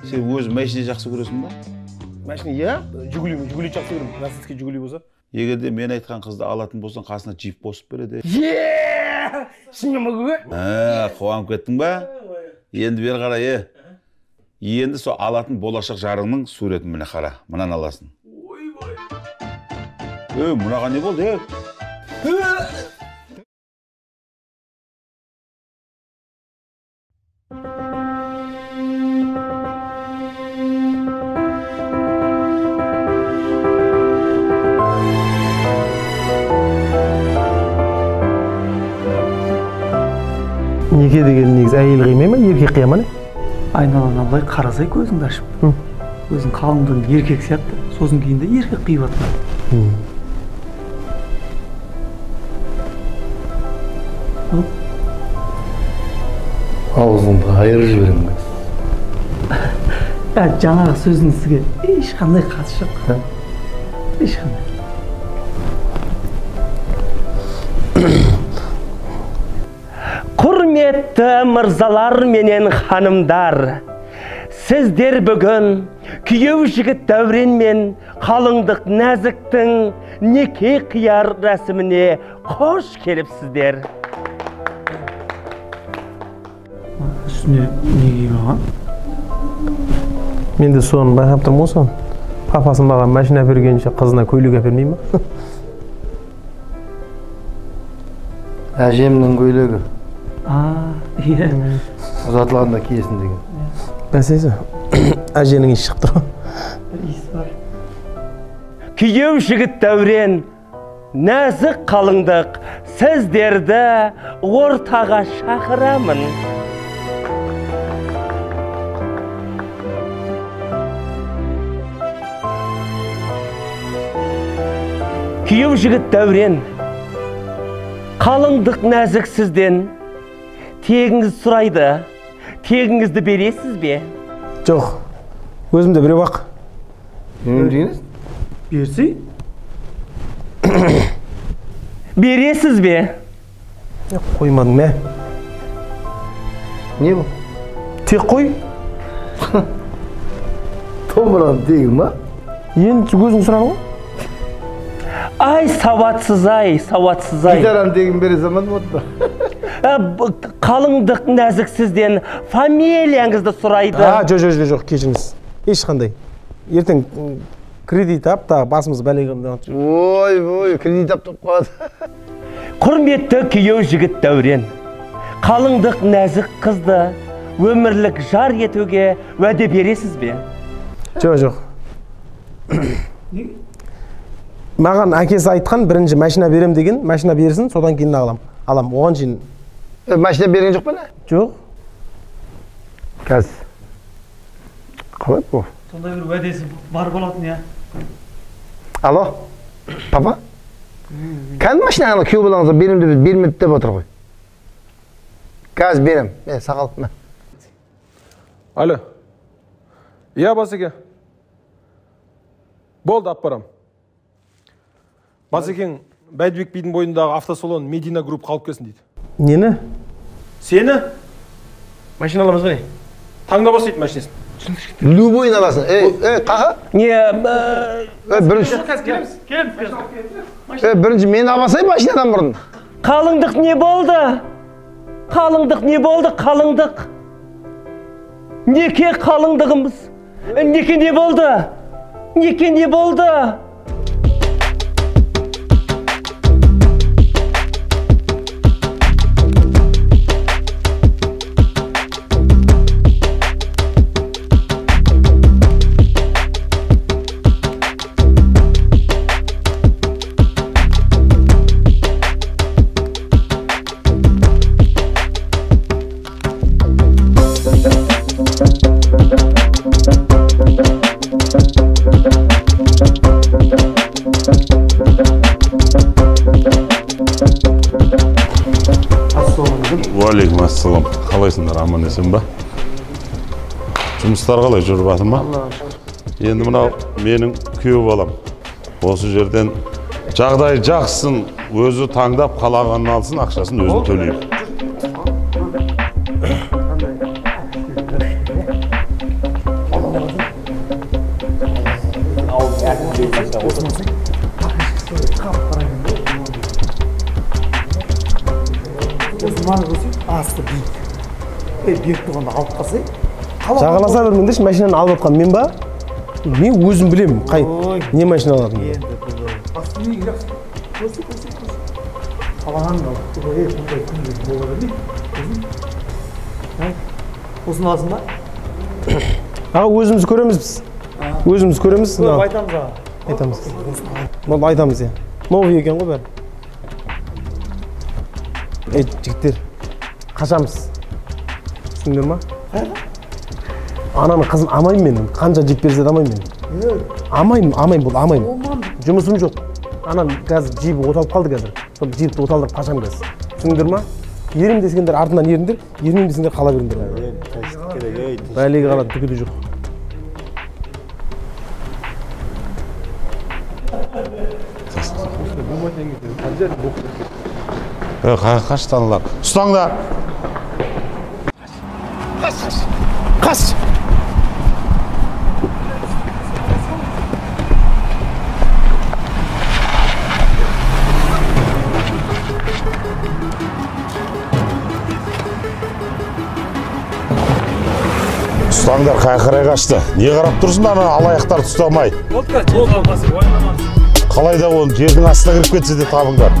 Сен өзің машина жақсы көресің ба? Машина, иә, Жигули, Жигули жақсы көремін. Российский Жигули болса. Егер де мен айтқан қызды алатын болсаң, қасына джип қосып береді. Е! Шынымен ма, көке? Қуанып кеттің ба? Енді бері қарай, е. Енді сол алатын болашақ жарыңның суретін міне қара, мынаны аласың. Ойбай. Мынаған не болды, е? Неке деген негізі әйел қимай ма, еркек қия ма не? Айналаңа былай қарасай көзіңді ашып. Өзің қалыңдығың еркек сияқты, сосын кейін де еркек қиып жатқан. Аузыңды айырып жіберемін қазір. Жаңағы сөздің сізге ешқандай қатысы жоқ. Ешқандай. Құрметті мырзалар менен ханымдар, сіздер бүгін күйеу жігіт Дәурен мен қалыңдық Нәзіктің неке қияр рәсіміне қош келіпсіздер. Үстіне не киіп алған? Мен де соны байқап тұрмын ғой соны. Папасы маған машина әпергенше қызына көйлек әпермей ма? Әжемнің көйлегі. Иә. Ұзатылғанда киесің деген. Бәсесі, әженің иісі шығып тұр. Иіс бар. Күйеу жігіт Дәурен, нәзік қалыңдық, сіздерді ортаға шақырамын. Күйеу жігіт Дәурен, қалыңдық нәзік сізден тегіңізді сұрайды. Тегіңізді бересіз бе? Жоқ, өзімде біреу ақ. Не дегеніңіз? Берсей? Бересіз бе? Қоймадың мә. Не бұл? Тек қой. Домбыраның тегі ма? Енді өзің сұрадың ғой. Ай, сауатсыз ай, сауатсыз ай. Гитараның тегін бере салмадым отта. Қалыңдық нәзік сізден фамилияңызды сұрайды. Жоқ, жоқ, кешіріңіз. Ешқандай. Ертең кредит ап та басымыз бәлеге. Ой, ой, кредит ап деп қалады. Құрметті күйеу жігіт Дәурен, қалыңдық нәзік қызды өмірлік жар етуге уәде бересіз бе? Жоқ, жоқ. Маған әкесі айтқан, бірінші машина берем деген, машина берсін, содан кейін алам. Алам, оған шейін. Машина берген жоқ па не? Жоқ. Қазір. Қалай бұл? Сондай бір уәдесі бар болатын, иә. Алло, папа? Кәдімгі машинаны күйеу балаңызға берем деп бермеді деп отыр ғой. Қазір берем. Мен сақал. Алло. Иә, Басеке. Болды, алып барам. Басекең Бәйдібек бидің бойындағы автосалон Медина Групп қалып келсін дейді. Нені? Сені? Машина аламыз ба не? Таңдап алса дейді машинасын. Любойын аласың. Қақа? Не, бірінші. Келеміз, келеміз. Бірінші мен албасай машинадан бұрын. Қалыңдық не болды? Қалыңдық не болды? Қалыңдық. Неке қалыңдығымыз? Неке не болды? Неке не болды? Уалейкум ассалам. Қалайсыңдар, аман есен ба? Жұмыстар қалай жүріп жатыр ма? Енді мынау менің күйеу балам. Осы жерден жағдайы жақсысын, өзі таңдап қалағанын алсын, ақшасын өзі төлейді. Осы маған көрсең, асты биік. Берік тұрғанда алып қалсай. Жағаласа бермеңдерші, машинаны алып жатқан мен ба? Мен өзім білемін, қай не машина алатынымды. Енді асты биік жақсы. Көрсе, көрсе, көрсе. Қалаған да бұндай күнде бола бермейді. Осыны аласың ба? Аға, өзіміз көреміз біз. Өзіміз көреміз. Көріп айтамыз аға. Айтамыз. Болды, айтамыз, иә. Новый екен ғой бәрі. Ей, жігіттер, қашамыз. Түсіндіңдер ма? Ананың қызын амаймын мен. Қанша жеп берсе де амаймын мен. Амаймын, амаймын, болды, амаймын. Жұмысым жоқ. Анам қазір джибі оталып қалды қазір. Сол джипті оталдырып қашамын қазір. Түсіндіңдер ма? Ерім десеңдер артынан еріңдер, ермеймін десеңдер қала беріңдер. Бәлеге қалады, түгі де жоқ. Қашты аналар. Ұстаңдар! Қаш! Ұстаңдар, қай қарай қашты. Не қарап тұрсыңдар, ана алаяқтарды ұстамай. Қалай да оны жердің астына кіріп кетсе де табыңдар.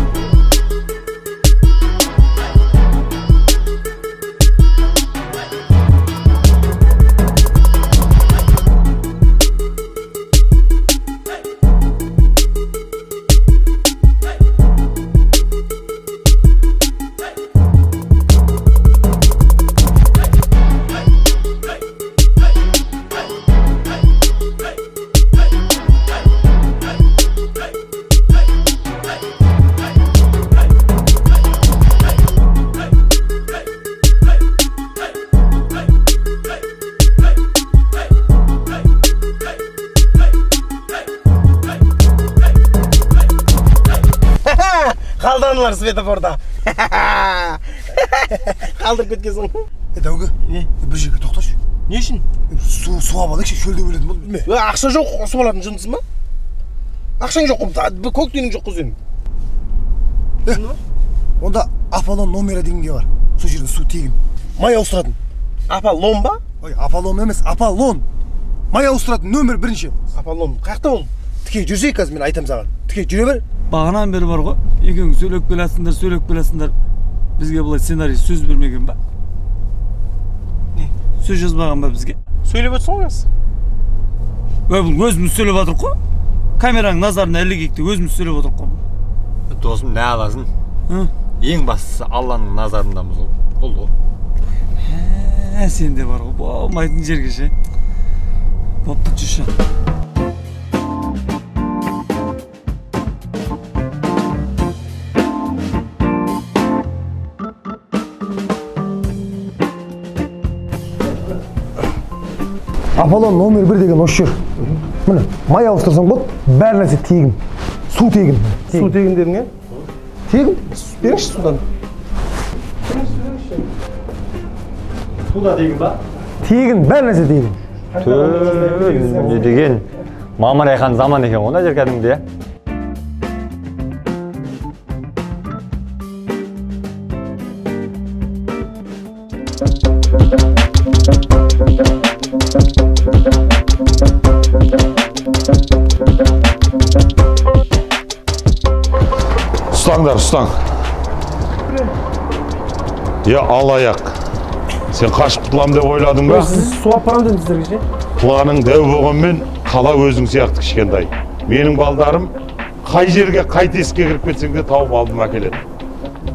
Қалданылар светофорда. Қалдырып кеткенсің. Дәуге, бір жерге тоқташы. Не үшін? Су алып алайықшы, шөлдеп өлетін болдым. Ақша жоқ, су алатын жындысың ба? Ақшаң жоқ, көк тиының жоқ қой сенің. Онда Аполлон номері дегенге бар. Сол жерден су тегін. Май ауыстыратын. Аполлон ба? Ой, Аполлон емес, Аполлон. Май ауыстыратын нөмір бірінші. Аполлон, қаяқта ол? Тіке жүрсек қазір мен айтам саған. Тіке жүре бер. Бағанан бері бар ғой, екеуің сөйлеп келесіңдер, сөйлеп келесіңдер. Бізге былай сценарий сөз бермеген ба? Не? Сөз жазбаған ба бізге? Сөйлеп отырсың ғой қазір. Ой, бұл өзіміз сөйлеп отырық қой. Камераның назарына ілігейік те өзіміз сөйлеп отырық қой. Досым, не аласың? Ең бастысы Алланың назарындамыз ол. Болды ғой. Сен де бар ғой, болмайтын жерге ше. Бопты, жүрші. Аполлон номер 1 деген осы жер. Міне, май ауыстырсаң болды, бәр нәрсе тегін. Су тегін. Су тегін дедің, е? Тегін. Беріңізші судан. Су да тегін ба? Тегін, бәр нәрсе тегін. Не деген мамырайған заман екен ғой, мына жер кәдімгідей, е? Ұстаңдар, ұстаң. Я алаяқ. Сен қашып құтылам деп ойладың ба? Сіз су алып барамын дедім сіздерге ше? Планың дәу болғанмен қала өзің сияқты кішкентай. Менің балдарым қай жерге, қай тесікке кіріп кетсең де тауып алдым әкеледі.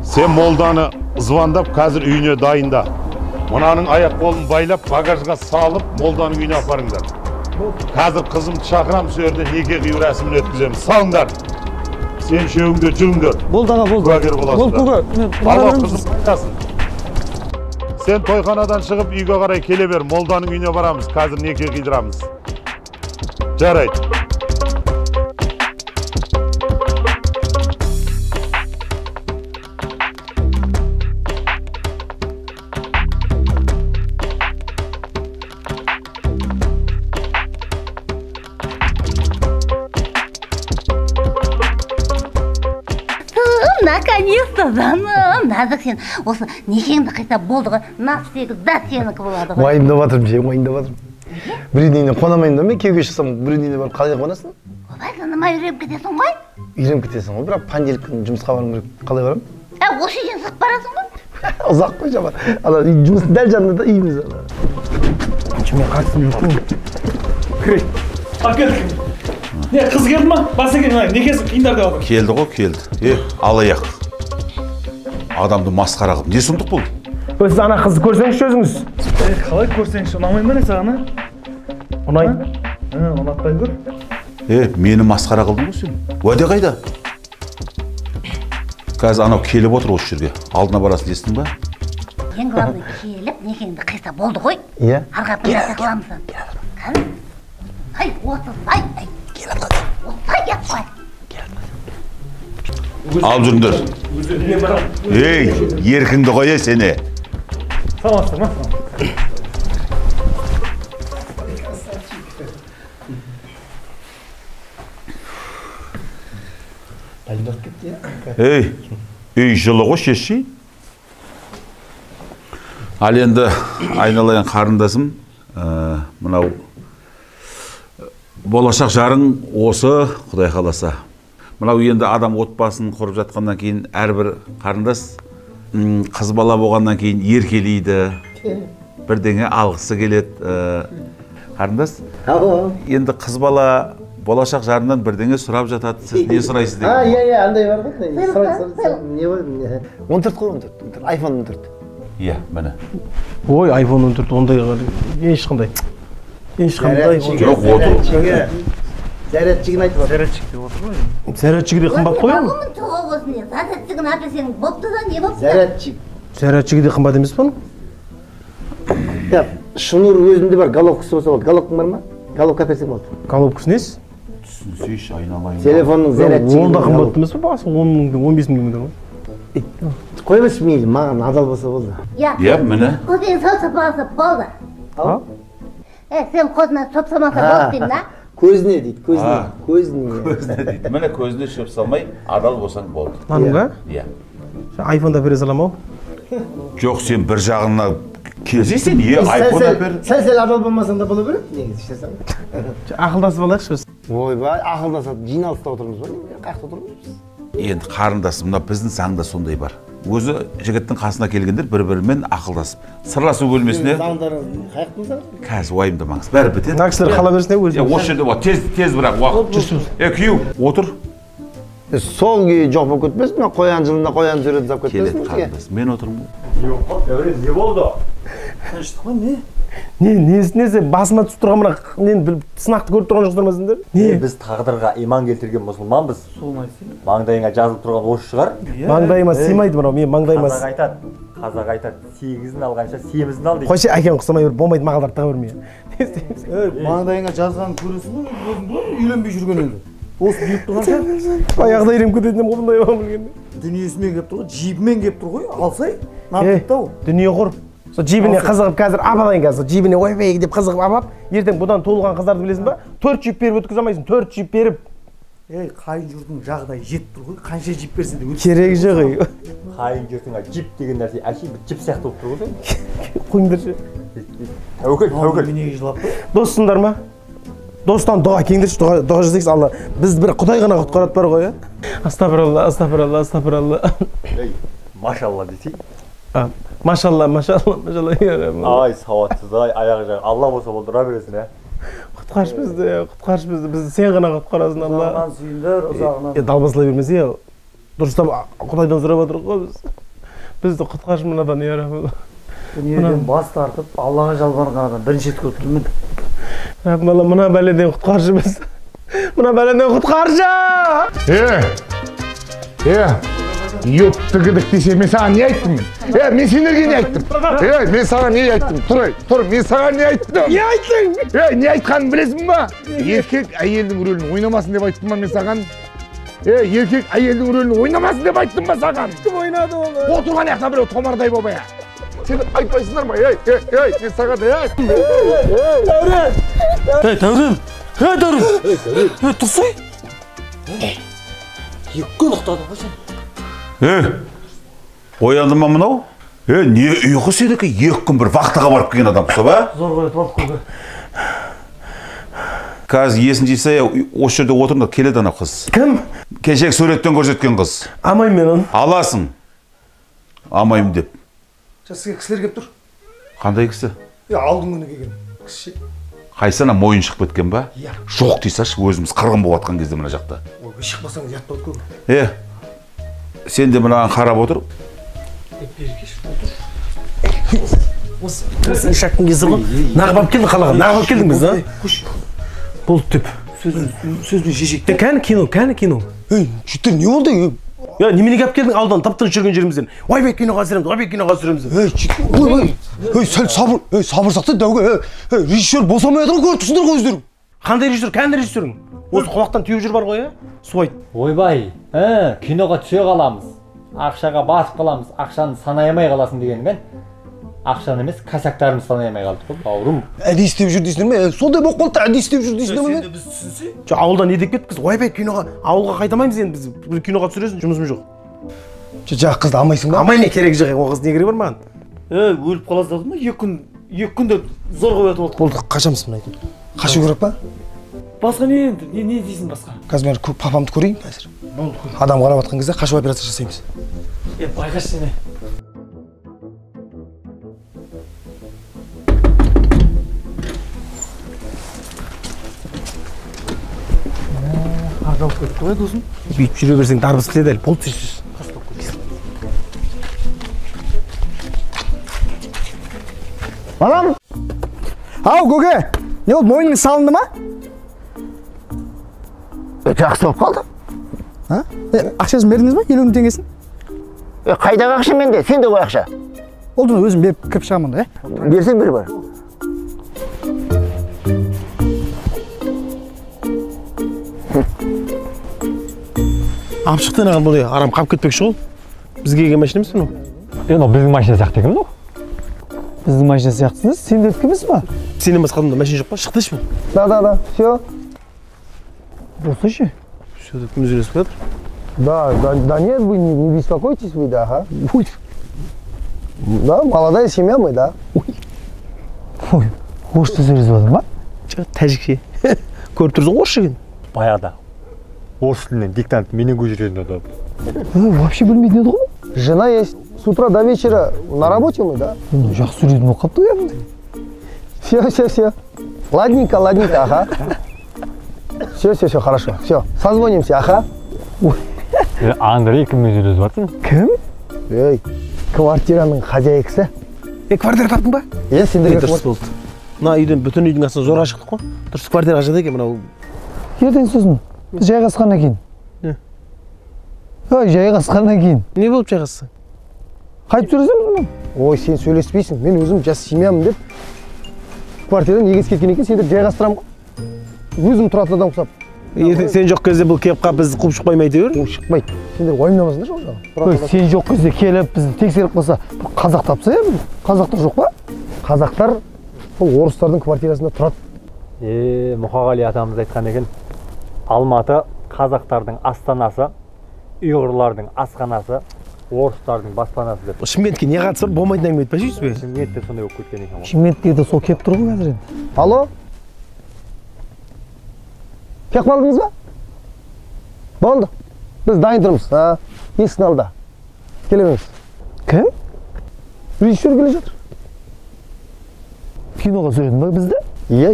Сен молданы звондап қазір үйіне дайында. Мынаның аяқ қолын байлап, багажға салып, молданың үйіне апарыңдар. Қазір қызымды шақырам, сол жерде неке қию рәсімін өткіземіз. Салыңдар. Сен үшеуің де жүріңдер. Болды аға, болды. Куәгер боласыңдар. Болды, көке. Алла қызым қайтасын. Сен тойханадан шығып үйге қарай келе бер. Молданың үйіне барамыз. Қазір неке қидырамыз. Жарайды. Наконец-то, жаным, Нәзік, сен осы некеңді қиса болды ғой, навсегда сенікі болады ғой. Уайымдап жатырмын ше, уайымдап жатырмын. Біреудің үйіне қона алмаймын да мен, күйеуге шықсам біреудің үйіне барып қалай қонасың? Ойбай, жаным, үйреніп кетесің ғой. Үйреніп кетесің ғой, бірақ понедельник күні жұмысқа баруым керек, қалай барамын? Осы үйден шығып барасың ғой. Ұзақ қой жаман. Ана жұмыстың дәл жанында да үйіміз ана. Мен қатысым жоқ қой. Кірейік. Алып келдік. Не, қыз келді ма? Басы келді ма? Некесін қиындар деп отыр. Келді ғой, келді. Алаяқ. Адамды масқара қылып. Не сұмдық бұл? Сіз ана қызды көрсеңізші өзіңіз. Қалай көрсеңізші, ұнамай ма не саған, а? Ұнайды. Ұнатпай көр. Мені масқара қылдың ғой сен. Уәде қайда? Қазір анау келіп отыр осы жерге. Алдына барасың, естің ба? Ең главный келіп, некеңді қиса болды ғой. Иә. Арға бір нәрсе қыламыз. Ай, отыз, ай, ай. Отыз, ай, Алып жүріңдер. Ей, еркіңді қоя сені. Саламатсыздар ма? Ей, үй жылы ғой, шешші. Ал енді айналайын қарындасым, мынау болашақ жарың осы, Құдай қаласа. Мынау енді адам отбасын құрып жатқаннан кейін әрбір қарындас қыз бала болғаннан кейін еркелейді, бірдеңе алғысы келеді. Қарындас, енді қыз бала болашақ жарынан бірдеңе сұрап жатады, сіз не сұрайсыз деген. Иә, андай бар ғой. Не ғой? 14 қой, 14. iPhone 14. Иә, міне. Ой, iPhone 14 ондай ешқандай. Ешқандай. Жоқ, отыр. Зарядчигін айтып отыр. Зарядчик деп отыр ғой. Зарядчигі де қымбат қой. Зарядчигін әперсең бопты да, не бопты? Зарядчик. Зарядчигі де қымбат емес пе? Шнур өзінде бар, головкасы болса болды. Головкаң бар ма? Головка әперсең болды. Головкасы несі? Түсінсейші, айналайын. Телефонның зарядчигі. Ол да қымбат емес пе? Бағасы 10 мың, 15 мың теңге ғой. Қой берші мейлі, маған адал болса болды. Иә, міне. Көзіңе сау сапаласа болды. Сен көзіне шөп салмаса болды деймін, да? Көзіне дейді, көзіне. Көзіне. Көзіне дейді. Міне көзіне шөп салмай, адал болсаң болды. Мынаны ба? Иә. Айфонда бере салам ау? Жоқ, сен бір жағына келсең, айфон әпер. Сәл-сәл адал болмасаң да бола береді, негізі ішесің. Ақылдасып алайықшы біз. Ойбай, ақылдасып, жиналыста отырмыз ба? Қаяқта отырмыз біз? Енді қарындасым, мына біздің заңда сондай бар. Өзі жігіттің қасына келгендер бір-бірімен ақылдасып, сырласу бөлмесіне. Заңдарыңыз қаяқтың заңы? Қазір уайымдамаңыз, бәрі бітеді. Мына кісілер қала берсін, өзі. Осы жерде тез, тез бірақ уақыт. Күйеу, отыр. Сол күйі жоқ болып кетпесін, мына қоян жылында қоян суретін салып кетпесін. Келеді қарындас, мен отырмын. Дәурен, не болды? Тыныштық па, не? Не, несі, басыма түсіп тұрған мына нені сынақты көріп тұрған жоқсыздар ма сендер? Не? Біз тағдырға иман келтірген мұсылманбыз. Соны айтсаң. Маңдайыңа жазылып тұрған осы шығар. Маңдайыма сыймайды мынау, мен маңдайыма. Қазақ айтады, қазақ айтады, сегізін алғанша семізін ал дейді. Қойшы, әкең құсамай бер, болмайды мақалдарды таға бермей. Не істейміз? Маңдайыңа жазғанын көресің ғой, өзің ғой, үйленбей жүрген енді. Осы бұйырып тұрған шығар. Баяғыда үйреніп кететін едім ғой бұндай оған білгенде. Дүниесімен келіп тұр ғой, джибімен келіп тұр ғой, алсай, нарықта ау. Дүние құр. Сол джибіне қызығып қазір апалайын қазір, джибіне ойбай деп қызығып апап, ертең бұдан туылған қыздарды білесің ба? 4 джип беріп өткізе алмайсың, 4 джип беріп. Ей, қайын жұртың жағдайы жетіп тұр ғой, қанша джип берсе де өткізе. Керегі жоқ ей. Қайын жұртыңа джип деген нәрсе әшейін бір джип сияқты болып тұр ғой. Қойыңдаршы. Тәуекел, тәуекел. Неге жылап тұр? Доссыңдар ма? Достан дұға кеңдірші, дұға жасайықшы, Алла. Біз бір Құдай ғана құтқарады бар ғой, Астағфиралла, астағфиралла, астағфиралла. Ей, машалла десей. Машалла, машалла, машалла. Ай, сауатсыз, ай, аяғы жағы. Алла болса болды, ұра бересің, ә? Құтқаршы бізді, құтқаршы бізді. Бізді сен ғана құтқарасың, Алла. Ұзағынан сүйіндір, ұзағынан. Далбасалай бермесе, дұрыстап Құдайдан сұрап отырық қой біз. Бізді құтқаршы мынадан, я Раббым. Дүниеден бас тартып, Аллаға жалбарынған адам бірінші рет көріп тұрмын. Раббым Алла, мына бәледен құтқаршы біз. Мына бәледен құтқаршы! Ёпты кідік десе, мен саған не айттым мен? Мен сендерге не айттым? Мен саған не айттым? Тұр, тұр, мен саған не айттым? Не айттың? Не айтқанын білесің ба? Еркек әйелдің рөлін ойнамасын деп айттым ба мен саған? Еркек әйелдің рөлін ойнамасын деп айттым ба саған? Кім ойнады оны? Отырған яқта біреу томардай болып ая. Сен айтпайсыңдар ма? Ей, ей, мен саған, ей! Дәурен! Ей, Дәурен! Ей, Дәурен! Ей, тұрсай! Екі күн ұйықтадың ғой сен. Оянды ма мынау? Не ұйқы сенікі, 2 күн бір вахтаға барып келген адам құсап, а? Зорға өтіп алдық көке. Қазір есін жиса, осы жерде отырыңдар, келеді ана қыз. Кім? Кешегі суреттен көрсеткен қыз. Амаймын мен оны. Аласың. Амаймын деп. Сізге кісілер келіп тұр. Қандай кісі? Алдыңғы күні келген кісі. Қайсы ана мойын шығып кеткен ба? Иә. Жоқ дей салшы, өзіміз қырғын болып жатқан кезде мына жақта. Ой, шықпасаңыз ұят болады көке. Сен де мынаған қарап отыр. Осы ишактың кезі ғой. Нағып алып келдің қалаға, нағып алып келдің біз, а? Болды деп. Сөзбен шешейік. Кәні кино, кәні кино. Ей, жігіттер, не болды? Я, неменеге алып келдің аудан, тап-тыныш жүрген жерімізден. Ойбай киноға түсіреміз, ойбай киноға түсіреміз. Ей, ой, ой, сәл сабыр, ей, сабыр сақта, дәуге, ей, режиссер босамай жатыр ғой, көріп тұрсыңдар ғой өздерің. Қандай режиссер, кәні режиссерің? Осы құлақтан түйіп жүр бар ғой, суайт. Ойбай, киноға түсе қаламыз, ақшаға басып қаламыз, ақшаны санай алмай қаласың дегенмен, ақшаны емес, косяктарымызды санай алмай қалдық қой, бауырым. Әдейі істеп жүр дейсіңдер ме? Сондай болып қалды да, әдейі істеп жүр дейсіңдер ме? Сен де біз түсінсе? Жоқ, ауылдан не деп кеттік біз? Ойбай, киноға, ауылға қайтамаймыз енді біз. Бір киноға түсіресің, жұмысым жоқ. Жоқ, қызды алмайсың ба? Алмай не керек жоқ, ол қыз не керегі бар маған? Өліп қаласың ма? 2 күнде зорға өтіп алдық. Болды, қашамыз мына үйден. Қашу керек па? Басқа не енді? Не дейсің басқа? Қазір мен папамды көрейін қазір. Болды. Адам қарап жатқан кезде қашу операция жасаймыз. Байқашы сені. Қар жауып кетті ғой, досым. Бүйтіп жүре берсең дарбыз бітеді әлі. Болды, сөз. Балам! Ау, көке! Не болды, мойның салынды ма? Жақсы болып қалды. Ақшасын бердіңіз ба? 50 000 теңгесін? Қайдағы ақша менде? Сенде ғой ақша. Болды, өзім беріп кіріп шығамын онда, Берсең бер бар. Алып шықты ана бұл арам қап кетпекші ғой. Бізге келген машина емес мынау? Мынау біздің машина сияқты екен мынау. Біздің машина сияқтысыз? Сендердікі емес па? Сенен басқа адамда машина жоқ па? Шықты еш бұл. Да, да, да, все. Болса ше? Все, деп кім сөйлесіп жатыр? Да, да, да нет, вы не беспокойтесь, вы, да, ага. Ой. Да, молодая семья мы, да. Ой. Ой, орысша сөйлесіп жатыр ма? Жоқ, тәжікше. Көріп тұрсың орысша екен. Баяғыда орыс тілінен диктант менен көшіретін адам. Вообще білмейтін еді ғой. Жена есть. С утра до вечера на работе мы, да? Жақсы сөйлейтін болып қалыпты ғой кәдімгідей. Все, все, все. Ладненько, ладненько, ага. Все, все, все, хорошо. Все, созвонимся, ага. Андрей кіммен сөйлесіп жатсың? Кім? Ей, квартираның хозяйкасы. Квартира таптың ба? Е, сендерге дұрыс болды. Мына үйден, бүтін үйдің астынан зорға шықтық қой. Дұрыс квартираға жатады екен мынау. Ертең сосын біз жайғасқаннан кейін. Не? Ой, жайғасқаннан кейін. Не болып жайғассың? Қайтып сөйлесеміз ме? Ой, сен сөйлеспейсің. Мен өзім жас семьямын деп квартирадан егес кеткен екен, сендерді жайғастырамын ғой. Өзім тұратын адам құсап. Ертең сен жоқ кезде бұл келіп қалып бізді қуып шықпай ма әйтеуір? Қуып шықпайды. Сендер уайымдамасыңдаршы ол жағын. Ой, сен жоқ кезде келіп бізді тексеріп қалса, қазақ тапса, қазақтар жоқ па? Қазақтар сол орыстардың квартирасында тұрады. Мұқағали атамыз айтқан екен, Алматы қазақтардың астанасы, ұйғырлардың асханасы, орыстардың баспанасы деп. Шымкентке не қатысы бар? Болмайтын әңгіме айтпайшы өйстіп. Шымкентте сондай болып кеткен екен ғой. Шымкентке де сол келіп тұр ғой қазір енді. Алло? Келіп қалдыңыз ба? Болды. Біз дайын тұрмыз. Есіктің алдында. Келе беріңіз. Кім? Режиссер келе жатыр. Киноға түсіретін ба бізді? Иә,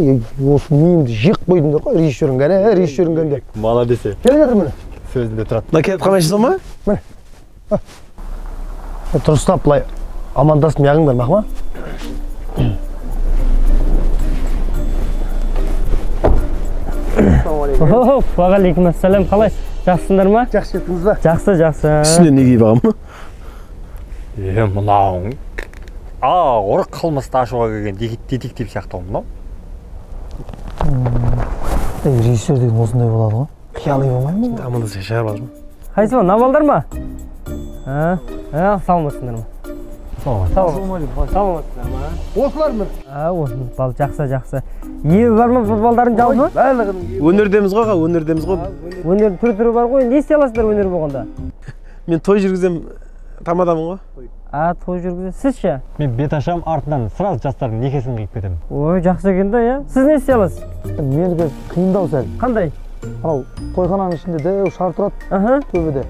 осы миымды жеп қойдыңдар ғой, режиссерің кәне, режиссерің кәне. Молодец. Келе жатыр міне. Сөзінде тұрады. Мына келіп қалмайсыз ба? Міне. Дұрыстап былай амандасып неғыңдар, мақма? Уағалейкум ассалам, қалай? Жақсысыңдар ма? Жақсы жеттіңіз ба? Жақсы, жақсы. Үстіне не киіп алған? Мынауың ауыр қылмысты ашуға келген детектив сияқты ғой мынау. Режиссер деген осындай болады ғой. Қияли болмай ма? Амандаса шығарып алды ма? Қайсы мына балдар ма? Саламатсыңдар ма? Саламатсыңдар ма? Осылар ма? Осы бал, жақсы, жақсы. Ебі бар ма бұл балдардың жалпы? Барлығының. Өнердеміз ғой, өнердеміз ғой. Өнердің түр-түрі бар ғой, не істей аласыздар өнер болғанда? Мен той жүргізем, тамадамын ғой. А, той жүргізесіз. Сіз ше? Мен бет ашам, артынан сразу жастардың некесін қиып кетемін. Ой, жақсы екен да, иә? Сіз не істей аласыз? Менікі қиындау сәл. Қандай? Анау тойхананың ішінде дәу шар тұрады. Аха. Төбеде.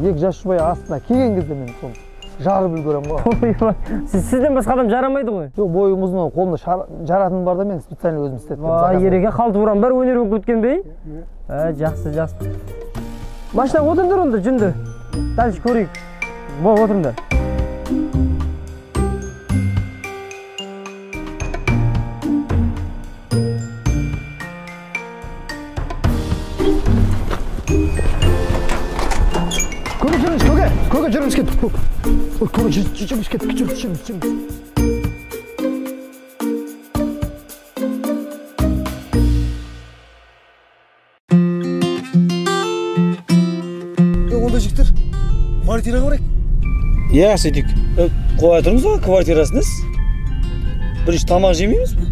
Екі жас жұбай астына келген кезде мен соны жарып үлгеремін ғой. Ойбай, сізден басқа адам жарамайды ғой. Жоқ, бойым ұзын, қолымда шар жаратыным бар да, мен специально өзім істеттім. Вай, ереке халтурам бар, өнер болып кеткен бе? Ә, жақсы, жақсы. Машинаға отырыңдар онда, жүнді. Дальше көрейік. Бол, отырыңдар. Көке жүріңіз, көке, көке жүріңіз кет. Көке жүріңіз кет, жүріңіз, жүріңіз, жүріңіз. Онда жігіттер, квартираға барайық. Иә, сөйтейік. Қоя тұрыңыз ғой, квартирасын іс. Бірінші тамақ жемейміз бе?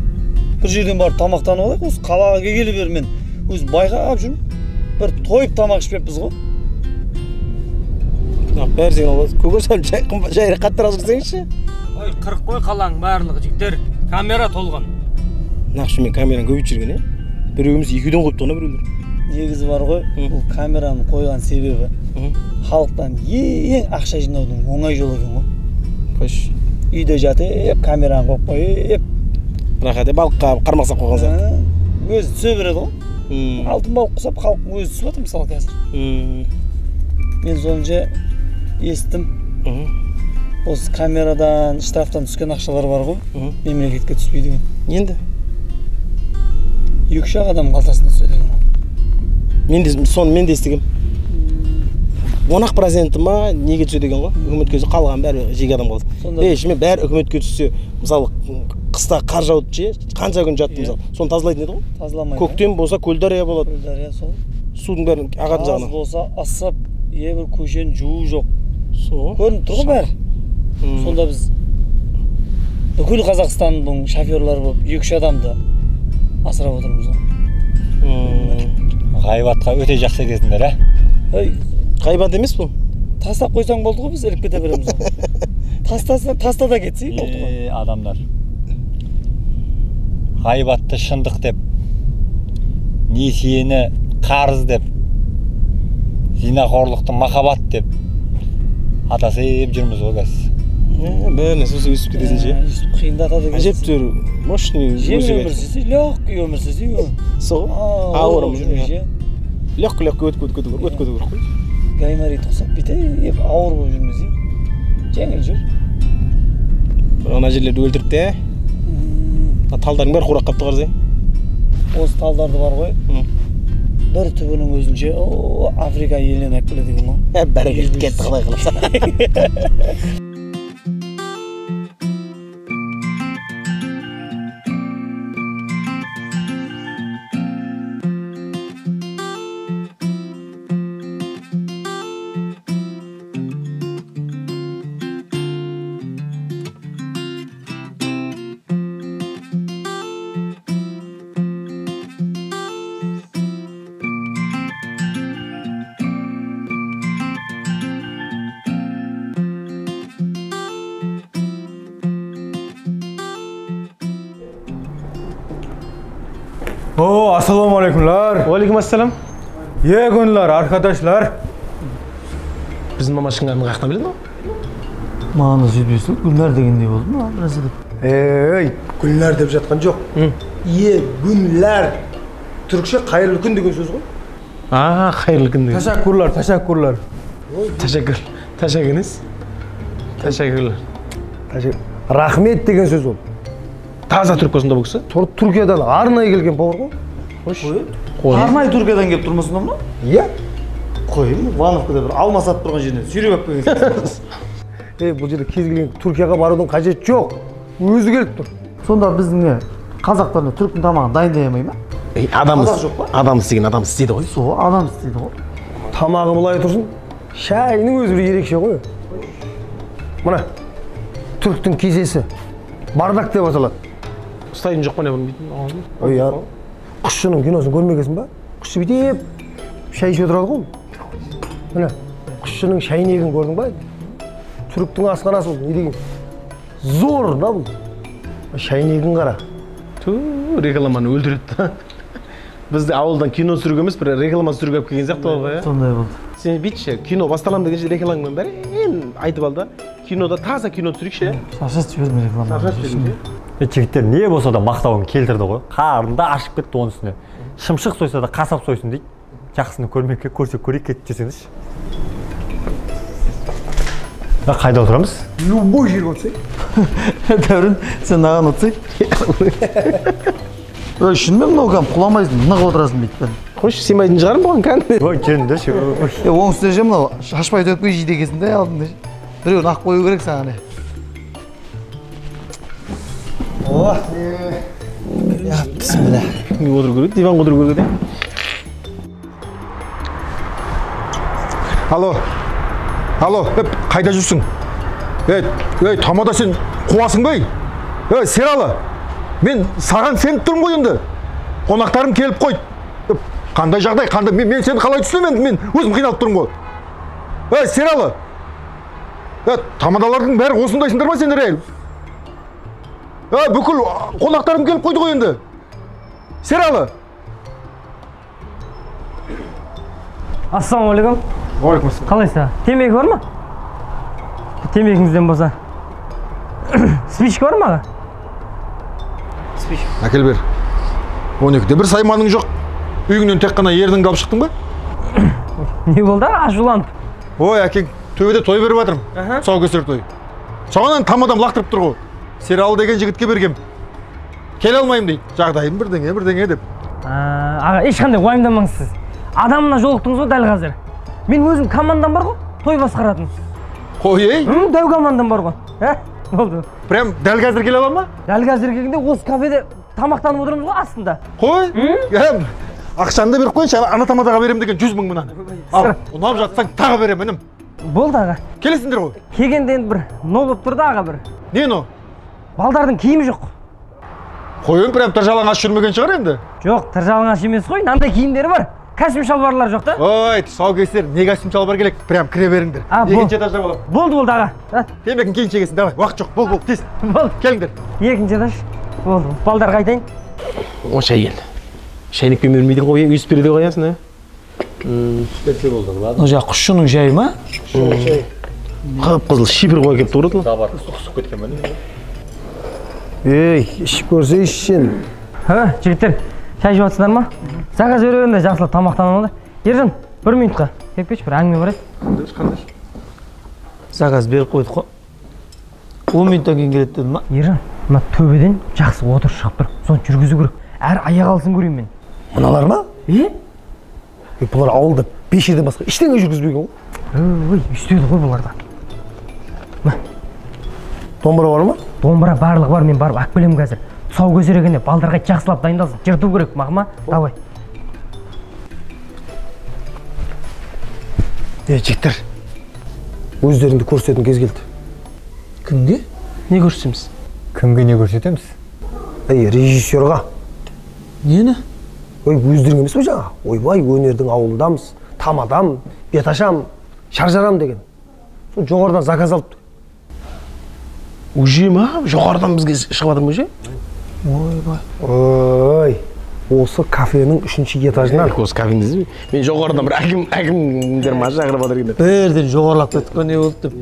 Бір жерден барып тамақтанып алайық, осы қалаға келгелі бері мен өзім байқап жүрмін. Бір тойып тамақ ішпеппіз ғой. Бәрі сен аласың. Көке сәл жайырақ қаттырақ жүрсеңізші. Ой, қырық қой қаланың барлығы жігіттер. Камера толған. Нақшы мен камераны көбейтіп жүрген, е? Біреуіміз екеуден қойыпты ғой біреулер. Негізі бар ғой, бұл камераны қойған себебі халықтан ең ақша жинаудың оңай жолы екен ғой. Қойшы. Үйде жатып, камераны қойып қойып. Рахат, балыққа қармақ сап қойған сияқты. Өзі түсе береді ғой. Алтын балық құсап халықтың өзі түсіп жатыр мысалы қазір. Мен сонша естім. Осы камерадан, штрафтан түскен ақшалар бар ғой, мемлекетке түспейді екен. Енді? Екі-үш адам қалтасына түседі екен ғой. Мен де соны мен де естігем. 10% ма неге түседі екен ғой? Үкіметке түссе, қалған бәрі жеке адам қалады. Ей, шынымен бәрі үкіметке түссе, мысалы қыста қар жауды ше, қанша күн жатты мысалы. Соны тазалайтын еді ғой. Тазаламайды. Көктем болса көл дария болады. Көл дария сол. Судың бәрін ағатын жағына. Аз болса асып, бір көшені жуу жоқ. Сол. Көрініп тұр ғой бәрі. Сонда біз бүкіл Қазақстанның шоферлары болып екі-үш адамды асырап отырмыз ғой. Ғайбатқа өте жақсы екенсіңдер, ә? Ей, ғайбат емес бұл. Тастап қойсаң болды ғой, біз іліп кете береміз ғой. Тастаса, таста да кетсе болды ғой. Адамдар. Ғайбатты шындық деп, несиені қарыз деп, зинақорлықты махаббат деп атасып жүрміз ғой қазір. Бәріне сосын өсіп кетесің ше. Өсіп қиындатады екен. Әжептәуір мощный жеңіл өмір сүрсе, легкий өмір сүрсе, сол ауыр өмір ше. Легкий легкий өтіп кету керек, өтіп кету керек қой. Гайморит ұқсап бүйтіп ауыр болып жүрміз. Жеңіл жүр. Ана жерлерді өлтіріп те. Талдардың бәрі қурап қапты қарасай. Осы талдарды бар ғой. Бір түбінің өзінше Африка елінен алып келеді екен ғой. Бәрекелді кетті қалай қаласа. Oo, assalomu alaykumlar. Aleyküm assalam. İyi günler arkadaşlar. Біздің мама шыңғарын қаяқтан біледі ғой? Маған да сөйтпейсің, Гүлнар дегендей болды ма? Біраз деп. Ей, Гүлнар деп жатқан жоқ. Е, Гүлнар. Түркше қайырлы күн деген сөз ғой. А, қайырлы күн деген. Ташаккурлар, ташаккурлар. Ташаккур. Ташаккүріңіз. Ташаккурлар. Рахмет деген сөз ол. Таза түрік болсын да бұл кісі? Түркиядан арнайы келген повар ғой. Қойшы. Арнайы Түркиядан келіп тұрмысың ба мына? Иә. Қой, Вановкада бір алма сатып тұрған жерінен сүйреп алып келген. Ей, бұл жерде кез келген Түркияға барудың қажеті жоқ. Өзі келіп тұр. Сонда біздің не қазақтар түріктің тамағын дайындай алмай ма? Ей, адам Қазақ жоқ па? Адам істеген адам істейді ғой. Сол, адам істейді ғой. Тамағы былай тұрсын, шайының өзі бір ерекше ғой. Мына түріктің кесесі бардак деп аталады. Ұстайтын жоқ па не бұны бүйтіп? Ой, құсшының киносын көрмегенсің ба? Құсшы бүйтіп шай ішіп отырады ғой. Міне, Құсшының шәйнегін көрдің ба? Түріктің асханасы бұл, не деген зор да бұл. Шәйнегін қара. Ту, рекламаны өлтіреді да. Бізді ауылдан кино түсіруге емес, бір реклама түсіруге алып келген сияқты болды ғой. Сондай болды. Сен бүйтші, кино басталамын дегенше рекламаның бәрін айтып ал да. Кинода таза кино түсірейікші. Шаршатып жібердім рекламаны. Шаршатып жібердім. Жігіттер не болса да мақтауын келтірді ғой. Қарны да ашып кетті оның үстіне. Шымшық сойса да қасап сойсын дейді. Жақсыны көрмекке көрсек көрейік кетіп жүрсеңізші. Қайда отырамыз? Любой жерге отырсай. Дәурен, сен маған отырсай. Ой, шынымен мынау кәдімгі құламайсың, нық отырасың бүйтіп. Қойшы, сыймайтын шығармын бұған кәдімгі. Ой, жүріңдерші. Оның үстіне ше мынау шашпай төкпей жейді екенсің де алдында. Біреуін ақ қою керек саған. О! Я, бісміллә. Кімге отыру керек? Диванға отыру керек еді. Алло. Алло, қайда жүрсің? Ей, тамада сен қуасың ба? Ей, Сералы, мен саған сеніп тұрмын ғой енді. Қонақтарым келіп қойды. Қандай жағдай, қандай, мен сені қалай түсінемін енді, мен өзім қиналып тұрмын ғой. Ей, Сералы, тамадалардың бәрі осындайсыңдар ма сендер, ей? Бүкіл қонақтарым келіп қойды ғой енді. Сералы. Ассалаумағалейкум. Уағалейкум. Қалайсыз? Темекі бар ма? Темекіңізден болса. Спичка бар ма аға? Спичка. Әкел бер. 12-де бір сайманың жоқ. Үйіңнен тек қана ерніңді алып шықтың ба? Не болды, ашуланып? Ой, әкең, төбеде той беріп жатырмын. Тұсаукесер той. Соған тамадам лақтырып тұр ғой. Сералы деген жігітке бергем. Келе алмаймын дейді. Жағдайым бірдеңе, бірдеңе деп. Аға, ешқандай уайымдамаңыз сіз. Адамына жолықтыңыз ғой дәл қазір. Мен өзім командам бар ғой, той басқаратын. Қой, ей? Дәу командам бар ғой. Болды. Прям дәл қазір келе ала ма? Дәл қазір келгенде осы кафеде тамақтанып отырмыз ғой астында. Қой? Ақшаны да беріп қойыншы, ана тамадаға берем деген 100 мың мынаны. Ал, ұнап жатсаң тағы берем, інім. Болды аға. Келесіңдер ғой? Келгенде енді бір но болып тұр да аға бір. Не но? Балдардың киімі жоқ. Қойын, прям тыржалаңаш жүрмеген шығар енді? Жоқ, тыржалаңаш емес қой, мынандай киімдері бар. Костюм шалбарлар жоқ та? Ой, тұсаукесер, не костюм шалбар керек? Прям кіре беріңдер. Екінші этажда боламын. Болды, болды аға. Темекін кейін шегесің, давай, уақыт жоқ, бол, бол, тез. Болды. Келіңдер. Екінші этаж. Болды, балдарға айтайын. О, шай келді. Шайнекпен бермейді ғой, өйісіп береді қоясың, ә? Берсе болды, ладно. Мынау жаңа құсшының жайы ма? Қып-қызыл шипір қой келіп тұр еді. Давар, құсып кеткен ба? Ей, ішіп көрсейші сен. Жігіттер, шай ішіп жатсыңдар ма? Заказ бере беріңдер, жақсылап тамақтанып алды. Ержан, бір минутқа келіп кетші, бір әңгіме бар еді. Қандай? Заказ беріп қойдық қой. 10 минуттан кейін келеді дедім ма? Ержан, мына төбеден жақсы отырыс шығып тұр. Соны жүргізу керек. Әр аяқ алысын көрейін мен. Мыналар ма? Е? Бұлар ауылда 5 жерден басқа ештеңе жүргізбеген ғой. Ой, үстеді ғой бұларда. Домбыра бар ма? Домбыра барлығы бар, мен барып алып келемін қазір. Тұсаукесер екен деп балдарға жақсылап дайындалсын. Жырту керек, мақма? Давай. Е, жігіттер, өздеріңді көрсететін кез келді. Кімге? Не көрсетеміз? Кімге не көрсетеміз? Ей, режиссерға. Нені? Ой, өздерің емес пе жаңа? Ойбай, өнердің ауылындамыз, тамадам, бет ашам, шар жарам деген. Сол жоғарыдан заказ алыпты. Уже ма? Жоғарыдан бізге шығып жатыр ма уже? Ойбай. Ой, осы кафенің 3-ші этажынан. Осы кафенің, мен жоғарыдан бір әкімдер ма шақырып жатыр екен деп. Бірден жоғарылап кеттік қой, не болды деп.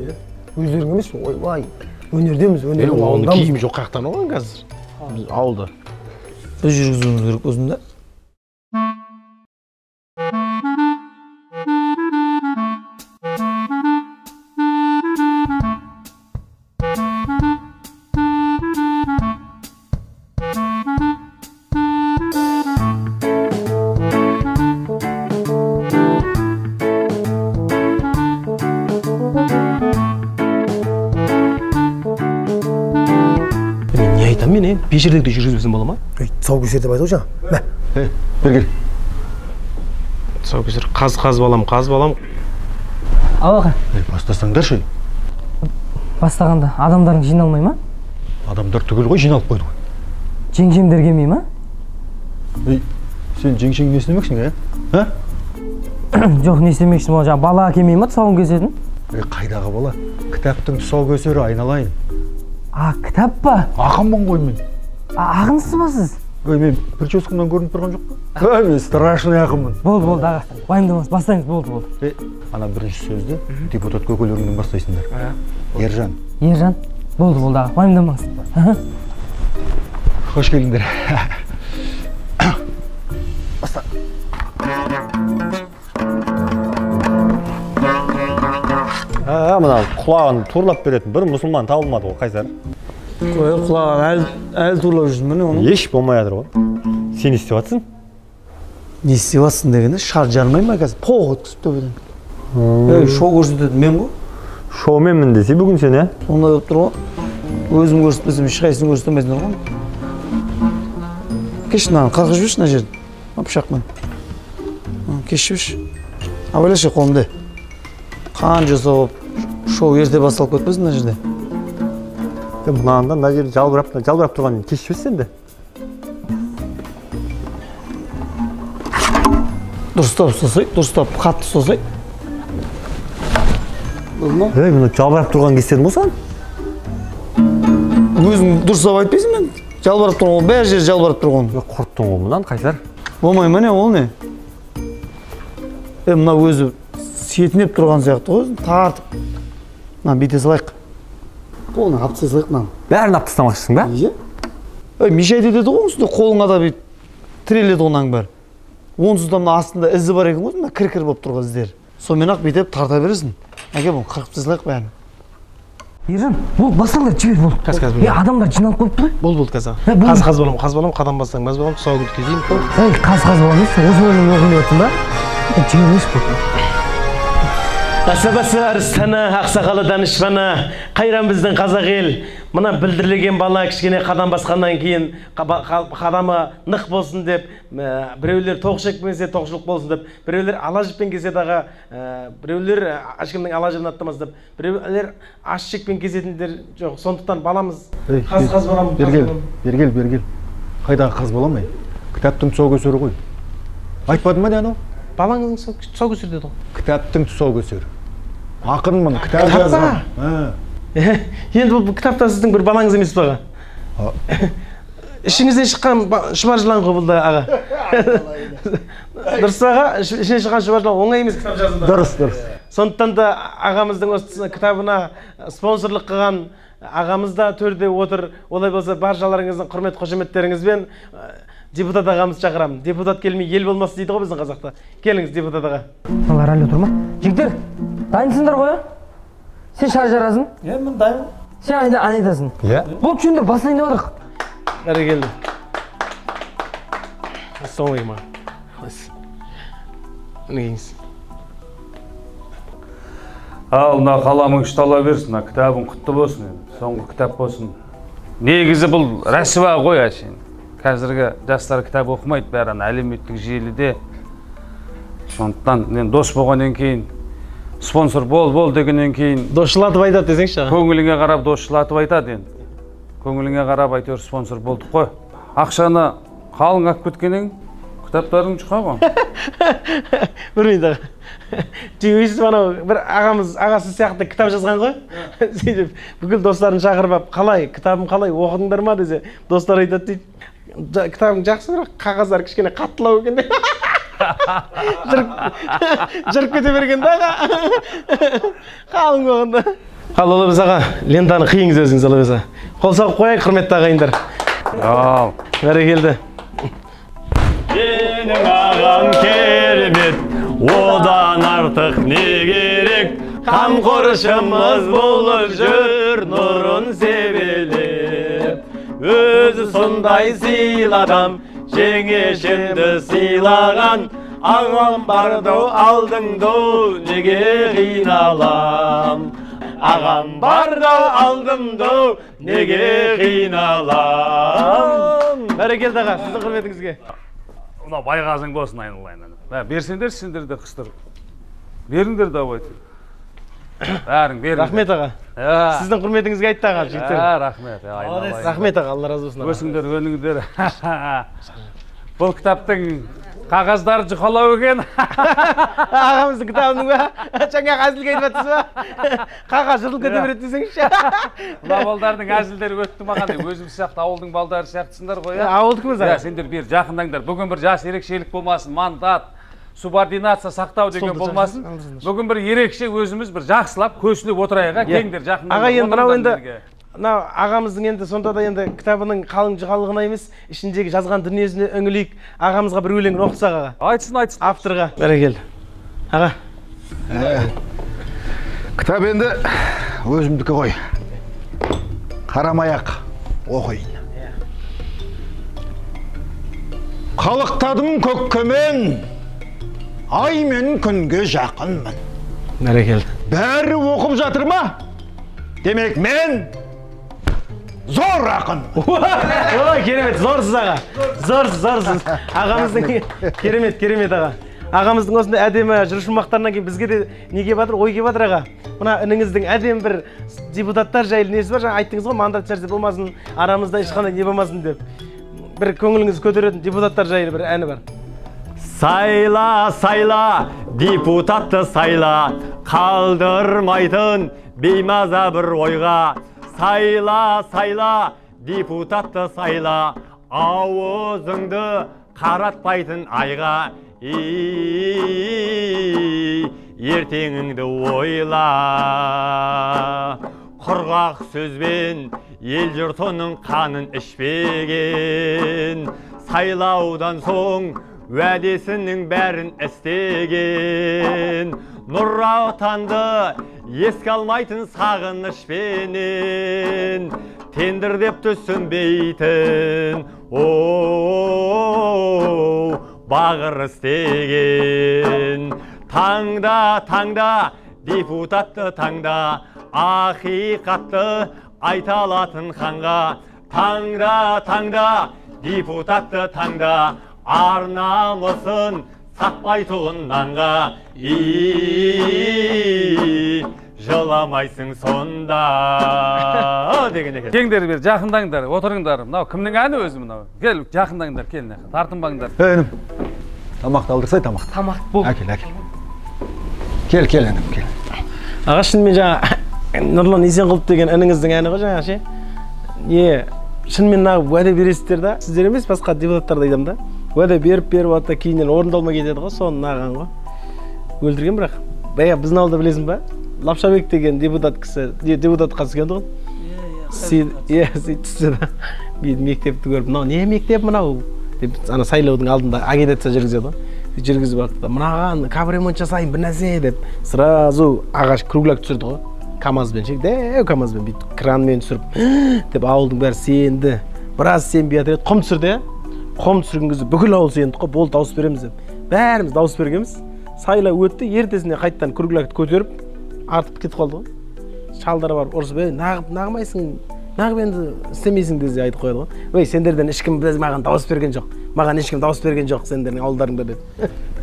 Өздерің емес, ойбай, өнердеміз, өнердің ауылындамыз. Киім жоқ қаяқтан оған қазір? Біз ауылда. Біз жүргізуіміз керек өзінде. Бес жердегідей жүргізбесем бола ма? Ей, тұсаукесер деп айтып ғой жаңа. Мә. Ей, бері кел. Тұсаукесер, қаз балам, қаз балам. Ал аға. Ей, бастасаңдаршы. Бастағанда адамдарың жиналмай ма? Адамдар түгел ғой, жиналып қойды ғой. Жеңшемдер келмей ма? Ей, сен жеңшең несін демексің, ә? Жоқ, не істемекшісің, жаңа бала келмей ма тұсауын кесетін? Қайдағы бала? Кітаптың тұсаукесері, айналайын. А, кітап па? Ақынмын ғой мен. Ақынсыз ба сіз? Ой, мен прическамнан көрініп тұрған жоқ па? Ой, мен страшный ақынмын. Болды, болды, аға. Уайымдамаңыз, бастаймыз, болды, болды. Ана бірінші сөзді депутат көкелеріңнен бастайсыңдар. Ержан. Ержан? Болды, болды, аға, уайымдамаңыз. Қош келдіңдер. Баста. Мына құлағын турлап беретін бір мұсылман табылмады ғой, Қайсар. Ой, құлағын әлі турлап жүрсің міне оны. Еш болмай жатыр ғой. Сен не істеп жатсың? Не істеп жатсың дегенде шар жармай ма қазір? Поқ өткізіп төбеден. Ей, шоу көрсететін мен ғой. Шоуменмін десе бүгін сен, ә? Сондай болып тұр ғой. Өзім көрсетпесем, ешқайсысын көрсете алмайсыңдар ғой. Кеш мынаны қырқып жіберші мына жерді. Пышақпен. Кеш жіберші. Абайлашы қолымды. Қан жасап шоу ерте басталып кетпесін мына жерде. Мынаны да мына жерде жалбырап тұрған кеш жіберші енді. Дұрыстап ұстасай, дұрыстап қатты ұстасай. Болды ма? Ей, мына жалбырап тұрған кестердің ғой саған? Өзің дұрыстап айтпайсың мен. Жалбырап тұрған ғой, бәр жері жалбырап тұрған. Құрттың ғой мынаны, Қайсар. Болмай ма не, ол не? Мына өзі сетінеп тұрған сияқты ғой, тартып. Мынаны бүйте салайық. Қолына алып тастай салайық мынаны. Бәрін алып тастамақшысың ба? Иә. Ей, мешает етеді ғой, үстінде қолыңа да бүйтіп тіреледі ғой мынаның бәрі. Онсыз да мына астында ізі бар екен ғой, мына кір-кір болып тұрған іздер. Сонымен ақ бүйтіп тарта бересің. Әке, бұны қырқып тастай салайық бәрін. Ержан, болды, бастаңдар, жібер, болды. Қазір. Адамдар жиналып қойыпты ғой. Болды, болды, қазір. Қаз-қаз балам, қаз балам, қадам бассаң, баз балам, тұсауыңды кезейін. Ей, қаз-қаз балам емес, осы өлең оқимын деп отырсың ба? Жібермеші болды. Асабасы арыстаны, ақсақалы данышпаны, қайран біздің қазақ ел. Мына білдірілген бала кішкене қадам басқаннан кейін қадамы нық болсын деп, біреулер тоқ шекпен келсе тоқшылық болсын деп, біреулер ала жіппен келсе дағы, біреулер ешкімнің ала жібін аттамас деп, біреулер аш шекпен кезетіндер жоқ. Сондықтан баламыз қаз-қаз балам. Бергел, бергел, бергел. Қайдағы қаз балам ай? Кітаптың тұсаукесері ғой. Айтпадың ба не анау? Балаңыздың тұсаукесері деді ғой. Кітаптың тұсаукесері. Ақынмын, кітап жазғам. Енді бұл кітапта сіздің бір балаңыз емес пе, аға? Ішіңізден шыққан шұбар жылан ғой бұл да, аға. Дұрыс аға, ішінен шыққан шұбар жылан оңай емес кітап жазуда. Дұрыс, дұрыс. Сондықтан да ағамыздың осы кітабына спонсорлық қылған ағамыз да төрде отыр. Олай болса баршаларыңыздың құрмет қошеметтеріңізбен депутат ағамызды шақырамын. Депутат келмей ел болмас дейді ғой біздің қазақта. Келіңіз, депутат аға. Олар әлі отыр ма? Жігіттер, дайынсыңдар ғой, а? Сен шар жарасың? Иә, мен дайынмын. Сен ән айтасың? Иә. Болды, жөндер, бастайын деп отырық. Бәрекелді. Ассалаумағалейкум аға. Мінекейіңіз. Ал, мына қаламың ұштала берсін, мына кітабың құтты болсын, соңғы кітап болсын. Негізі бұл рәсуа ғой әшейін. Қазіргі жастар кітап оқымайды, бәрі әлеуметтік желіде. Сондықтан мен дос болғаннан кейін, спонсор бол дегеннен кейін досшылатып айтады десеңші аға. Көңіліңе қарап досшылатып айтады енді. Көңіліңе қарап әйтеуір спонсор болдық қой. Ақшаны қалың алып кеткеннен кітаптарың жұқа ғой. Білмейді аға. Өйстіп анау бір ағамыз, ағасы сияқты кітап жазған ғой. Сөйтіп бүкіл достарын шақырып алып, қалай, кітабым қалай, оқыдыңдар ма десе, достар айтады дейді. Кітабың жақсы, бірақ қағаздары кішкене қаттылау екен деп. Жырып кете берген да аға. Қалың болғанда. Ал олай болса аға, лентаны қиыңыз өзіңіз олай болса. Қол соғып қояйық, құрметті ағайындар. Ал. Бәрекелді. Менің ағам керемет, одан артық не керек? Қамқоршымыз болып жүр, нұрын себелеп. Өзі сондай сыйладам, жеңешемді сыйлаған. Ағам барды алдыңды, неге қиналам? Ағам барды алдымды, неге қиналам? Бәрекелді аға, сіздің құрметіңізге. Мына байғазың болсын айналайын. Берсеңдер, сендер де қыстырып. Беріңдер давайте. Бәрің беріңдер. Рахмет аға. Сіздің құрметіңізге айтты аға, жігіттер. Рахмет. Рахмет аға, Алла разы болсын. Өсіңдер, өніңдер. Бұл кітаптың Қағаздары жұқалау екен. Ағамыздың кітабының ба? Жаңағы әзілге айтып жатсыз ба? Қағаз жыртылып кете береді десеңізші. Мына балдардың әзілдері өтті маған. Өзім сияқты ауылдың балдары сияқтысыңдар ғой, иә? Ауылдікіміз аға. Сендер бері жақындаңдар. Бүгін бір жас ерекшелік болмасын, мандат, субординация сақтау деген болмасын. Бүгін бір ерекше өзіміз бір жақсылап көсіліп отырайық, келіңдер жақындаңдар. Аға, енді мынау енді мынау ағамыздың енді сонда да енді кітабының қалың жұқалығына емес, ішіндегі жазған дүниесіне үңілейік. Ағамызға бір өлең оқысақ аға. Айтсын, айтсын. Авторға. Бәрекелді. Аға. Кітап енді өзімдікі ғой. Қарамай-ақ оқиын. Қалықтадым көкке мен, ай мен күнге жақынмын. Бәрекелді. Бәрі оқып жатыр ма? Демек мен зор ақын. Ой, керемет, зорсыз аға. Зорсыз, зорсыз. Ағамыздың керемет, керемет аға. Ағамыздың осындай әдемі жыр шумақтарынан кейін бізге де не келіп жатыр, ой келіп жатыр аға. Мына ініңіздің әдемі бір депутаттар жайлы несі бар, жаңа айттыңыз ғой, мандат нәрсе болмасын, арамызда ешқандай не болмасын деп. Бір көңіліңізді көтеретін депутаттар жайлы бір әні бар. Сайла, сайла, депутатты сайла, қалдырмайтын беймаза бір ойға. Сайла, сайла, депутатты сайла, ауызыңды қаратпайтын айға. Ертеңіңді ойла. Құрғақ сөзбен ел жұртының қанын ішпеген, сайлаудан соң уәдесінің бәрін істеген, Нұр Отанды еске алмайтын сағынышпенен, тендер деп түсінбейтін, бағыр істеген. Таңда, таңда, депутатты таңда, ақиқатты айта алатын ханға. Таңда, таңда, депутатты таңда, ар намысын сатпайтұғын нанға. Жыламайсың сонда деген екен. Келіңдер бері, жақындаңдар, отырыңдар. Мынау кімнің әні өзі мынау? Кел, жақындаңдар, кел, тартынбаңдар. Ей, інім, тамақты алдырсай, тамақты. Тамақ бол. Әкел, әкел. Кел, кел, інім, кел. Аға, шынымен жаңа Нұрлан Есенқұлов деген ініңіздің әні ғой жаңа ше. Не, шынымен нағып уәде бересіздер да, сіздер емес, басқа депутаттар да айтамын да. Уәде беріп беріп атта кейіннен орындалмай кетеді ғой, соны наған ғой. Өлтірген бірақ. Баяғы біздің ауылда білесің ба? Лапшабек деген депутат кісі, депутатқа түскен тұғын. Иә, сөйтіп түсті да. Мектепті көріп, мынау не мектеп мынау деп ана сайлаудың алдында агитация жүргізеді ғой. Жүргізіп алды да, мынаған капремонт жасайын бір нәрсе деп сразу ағаш кругляк түсірді ғой. КамАЗбен ше, дәу КамАЗбен бүйтіп кранмен түсіріп деп ауылдың бәрі сенді. Біраз сенбей жатыр еді, құм түсірді. Құм түсірген кезде бүкіл ауыл сенді ғой, болды дауыс береміз деп. Бәріміз дауыс бергенбіз. Сайлау өтті, ертесіне қайтадан круглякты көтеріп артып кетіп қалды ғой. Шалдар барып ұрысып, ей, нағып, нағымайсың, нағып енді істемейсің десе айтып қояды ғой. Ой, сендерден ешкім біз маған дауыс берген жоқ. Маған ешкім дауыс берген жоқ сендердің ауылдарыңда деп.